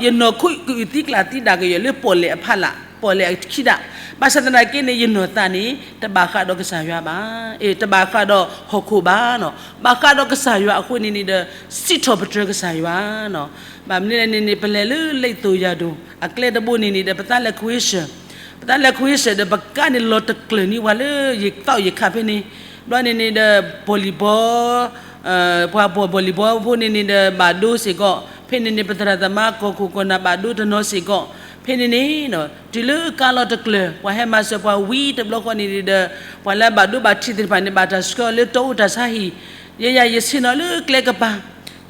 ယနီၢ်ခိကအုၣ်သံကျၣ်သံဒၣ်ကယဲၢ်လၢပီၣ်လဲၣ်အဖီလာ် ပီၣ်လဲၣ်အခံဒၣ်. ဘၣ်ဆၣ်သနာ်က့န့ၣ် ယနီၢ်သးန့ၣ် တဘၣ်ဃးဒီးကစၢ်ယွၤဘၣ်, တဘၣ်ဃးဒီးဟီၣ်ခိၣ်ဘၣ်နီၤ, ဘၣ်ဃးဒီးကစၢ်ယွၤအဃိန့ၣ်န့ၣ်ဒီး စံးထီၣ်ပတြၢၤကစၢ်ယွၤနီၤ. ဘၣ်မနုၤလဲၣ်န့ၣ်န့ၣ် ပလဲၤလၢလ့ၣ်သိၣ်ယၤဒိၣ် အကျဲတဘိန့ၣ်န့ၣ်ဒီး ပသးလဲၤခွ့ဆၢၣ်, ပသးလဲၤခွ့ဆၢၣ်ဒီး ပကါန့ၣ်လီၤတကျၢၢ်န့ၢ်ပှၤလၢယသီၣ်ယခးဖဲန့ၣ်, ဘျီန့ၣ်န့ၣ်ဒီး volleyball ပှၤ volleyball ဖိန့ၣ်န့ၣ်ဒီး ဘၣ်ဒိစ့ၢ်ကီး, ဖဲန့ၣ်န့ၣ် ပသရၣ်သမါကီၢ်ခိၣ်ကီၢ်နၢ်ဘၣ်ဒိတနီၤစ့ၢ်ကီး, ဖဲန့ၣ်န့ၣ် တုၤလၢကါလီၤတကျၢၢ် ပှၤဟဲမၤစၢၤပှၤဝံၤတဘျီဃီန့ၣ်ဒီး ပှၤလၢဘၣ်ဒိဘၣ်ထံးသ့ၣ်တဖၣ်န့ၣ် ဘၣ်တၢ်ဆှၢအီၤလၢတီအူတၢ်ဆါဟံၣ်, ယဲယၤယဆ့ၣ်နီၤလၢကျဲကပၤ,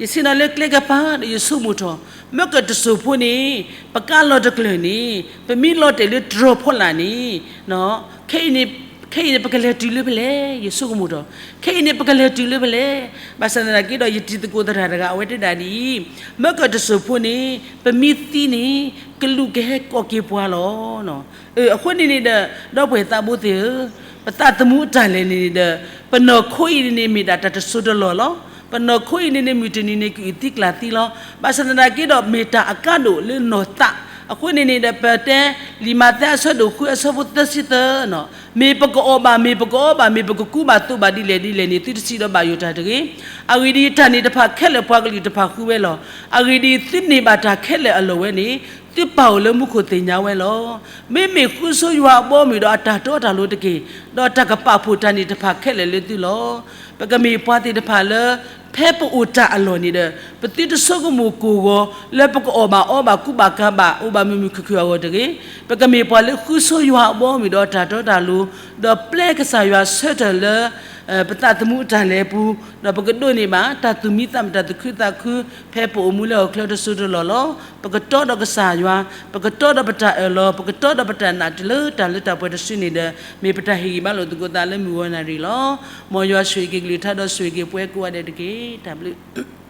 ယဆ့ၣ်နီၤလၢကျဲကပၤဒီးယဆိကမိၣ်ထီၣ်, မ့ၢ်ကတစိၤဖိန့ၣ် ပကါလီၤတကျၢၢ်န့ၣ် ပမ့ၢ်လီၤတဲာ်လၢတြီၤဖီလာ်န့ၣ် ခဲအံၤန့ၣ် ခဲအံၤန့ၣ် ပကလဲၤတုၤလၢဖဲလဲၣ် ယဆိကမိၣ်ထီၣ်, ခဲအံၤန့ၣ် ပကလဲၤတုၤလၢဖဲလဲၣ်. ဘၣ်ဆၣ်သနာ်က့ဒီး ယတံၤသကိးသရၣ်တဂၤ အဝဲတဲဒၣ်ဒ်အံၤ, မ့ၢ်ကတစိၤဖိန့ၣ် ပမ့ၢ်သံန့ၣ် ကလူးကဟဲကိးက့ၤပှၤလီၤ. အဃိန့ၣ်န့ၣ်ဒီး ဒီပုၢ်ဝဲၢ်သးဘိသ့ၣ်ဧၢ, ပသးသမူအတၢ်လဲၤန့ၣ်န့ၣ်ဒီး ပနီၢ်ခိအံၤန့ၣ်န့ၣ် မ့ၢ်ဒၣ်တၢ်တစိၢ်တလီၢ်လီၤ. ပနီၢ်ခိအံၤန့ၣ်န့ၣ် မုၢ်တနံၤန့ၣ် ကအုၣ်သံကျၣ်သံလီၤ. ဘၣ်ဆၣ်သနာ်က့ဒီး မ့ၢ်တၢ်အကါဒိၣ်လၢနီၢ်သး, အဃိန့ၣ်န့ၣ်ဒီး ပတဲ လံာ်မးသဲအဆၢဒိၣ်ဃုအဆၢဖိသၢဆံသၢနီၤ, မ့ၢ်ပကအီၣ်ဘၣ် မ့ၢ်ပကအီဘၣ် မ့ၢ်ပကကူဘၣ်သိးဘၣ်ဒ်လဲၣ်ဒ်လဲၣ်န့ၣ် သုတစံးဒီးဘၣ်ယိၣ်တၢ်တဂ့ၤ. အဂ့ၢ်ဒ်အံၤ, တၢ်န့ၣ်တဖၣ်ခဲလၢာ် ပှၤကလုာ်တဖၣ်ဃုဝဲလီၤ. အဂ့ၢ်ဒ်အံၤ, သုန့ၢ်ဘၣ်တၢ်ခဲလၢာ်အလီၢ်ဝဲန့ၣ် သုပာ်အိၣ်လၢမူခိၣ်သ့ၣ်ညါဝဲလီၤ. မ့မ့ၢ်ဃုဆိယွၤအဘီအမုၢ်ဒီးအတၢ်တီတၢ်လိၤတက့ၢ်, ဒီးတၢ်ကပာ်ဖှိၣ်တၢ်န့ၣ်တဖၣ်ခဲလၢာ်လၢသုလီၤ. ပကမ့ၢ်ပှၤသ့ၣ်တဖၣ်လၢ ဖဲပအိၣ်တၢ်အလီၢ်န့ၣ်ဒီး ပသုတဆိကမိၣ်ကိၢ်ဂီၤ လၢပကအီၣ်ဘၣ်အီဘၣ်ကူဘၣ်ကၤဘၣ် အိၣ်ဘၣ်မုာ်မုာ်ခုၣ်ခုၣ်အဂီၢ်တဂ့ၤ. ပကမ့ၢ်ပှၤလၢဃုဆိယွၤအဘီအမုၢ်ဒီးတၢ်တီတၢ်လိၤ, ဒီးပျဲကစၢ်ယွၤဆၢထၢၣ်လၢ ပသးသမူအတၢ်လဲၤပူၤ, ဒီးပကဒိးန့ၢ်ဘၣ် တၢ်သူၣ်မံသးမုာ် တၢ်သူၣ်ခုသးခု ဖဲပအိၣ်မူလၢဟီၣ်ခိၣ်ချၢတစိၢ်တလီၢ်လီၤ. ပကတီဒီးကစၢ်ယွၤ, ပကတီဒီးပတၢ်အၢၣ်လီၤ, ပကတီဒီးပတၢ်နာ်တုၤလၢတၢ်လၢတၢ်ပှဲၤတစုန့ၣ်ဒီး မ့ၢ်ပတၢ်ဟ့ၣ်ဂံၢ်ဘါလိာ်သကိးသးလၢမုၢ်ဂီၤနၣ်ရံၣ်လီၤ. မ်ယွၤဆိၣ်ဂ့ၤက့ၤကလုၢ်ကထါဒီးဆိၣ်ဂ့ၤက့ၤပှၤကိးဂၤဒဲးတက့ၢ်. တၢ်ဘျုး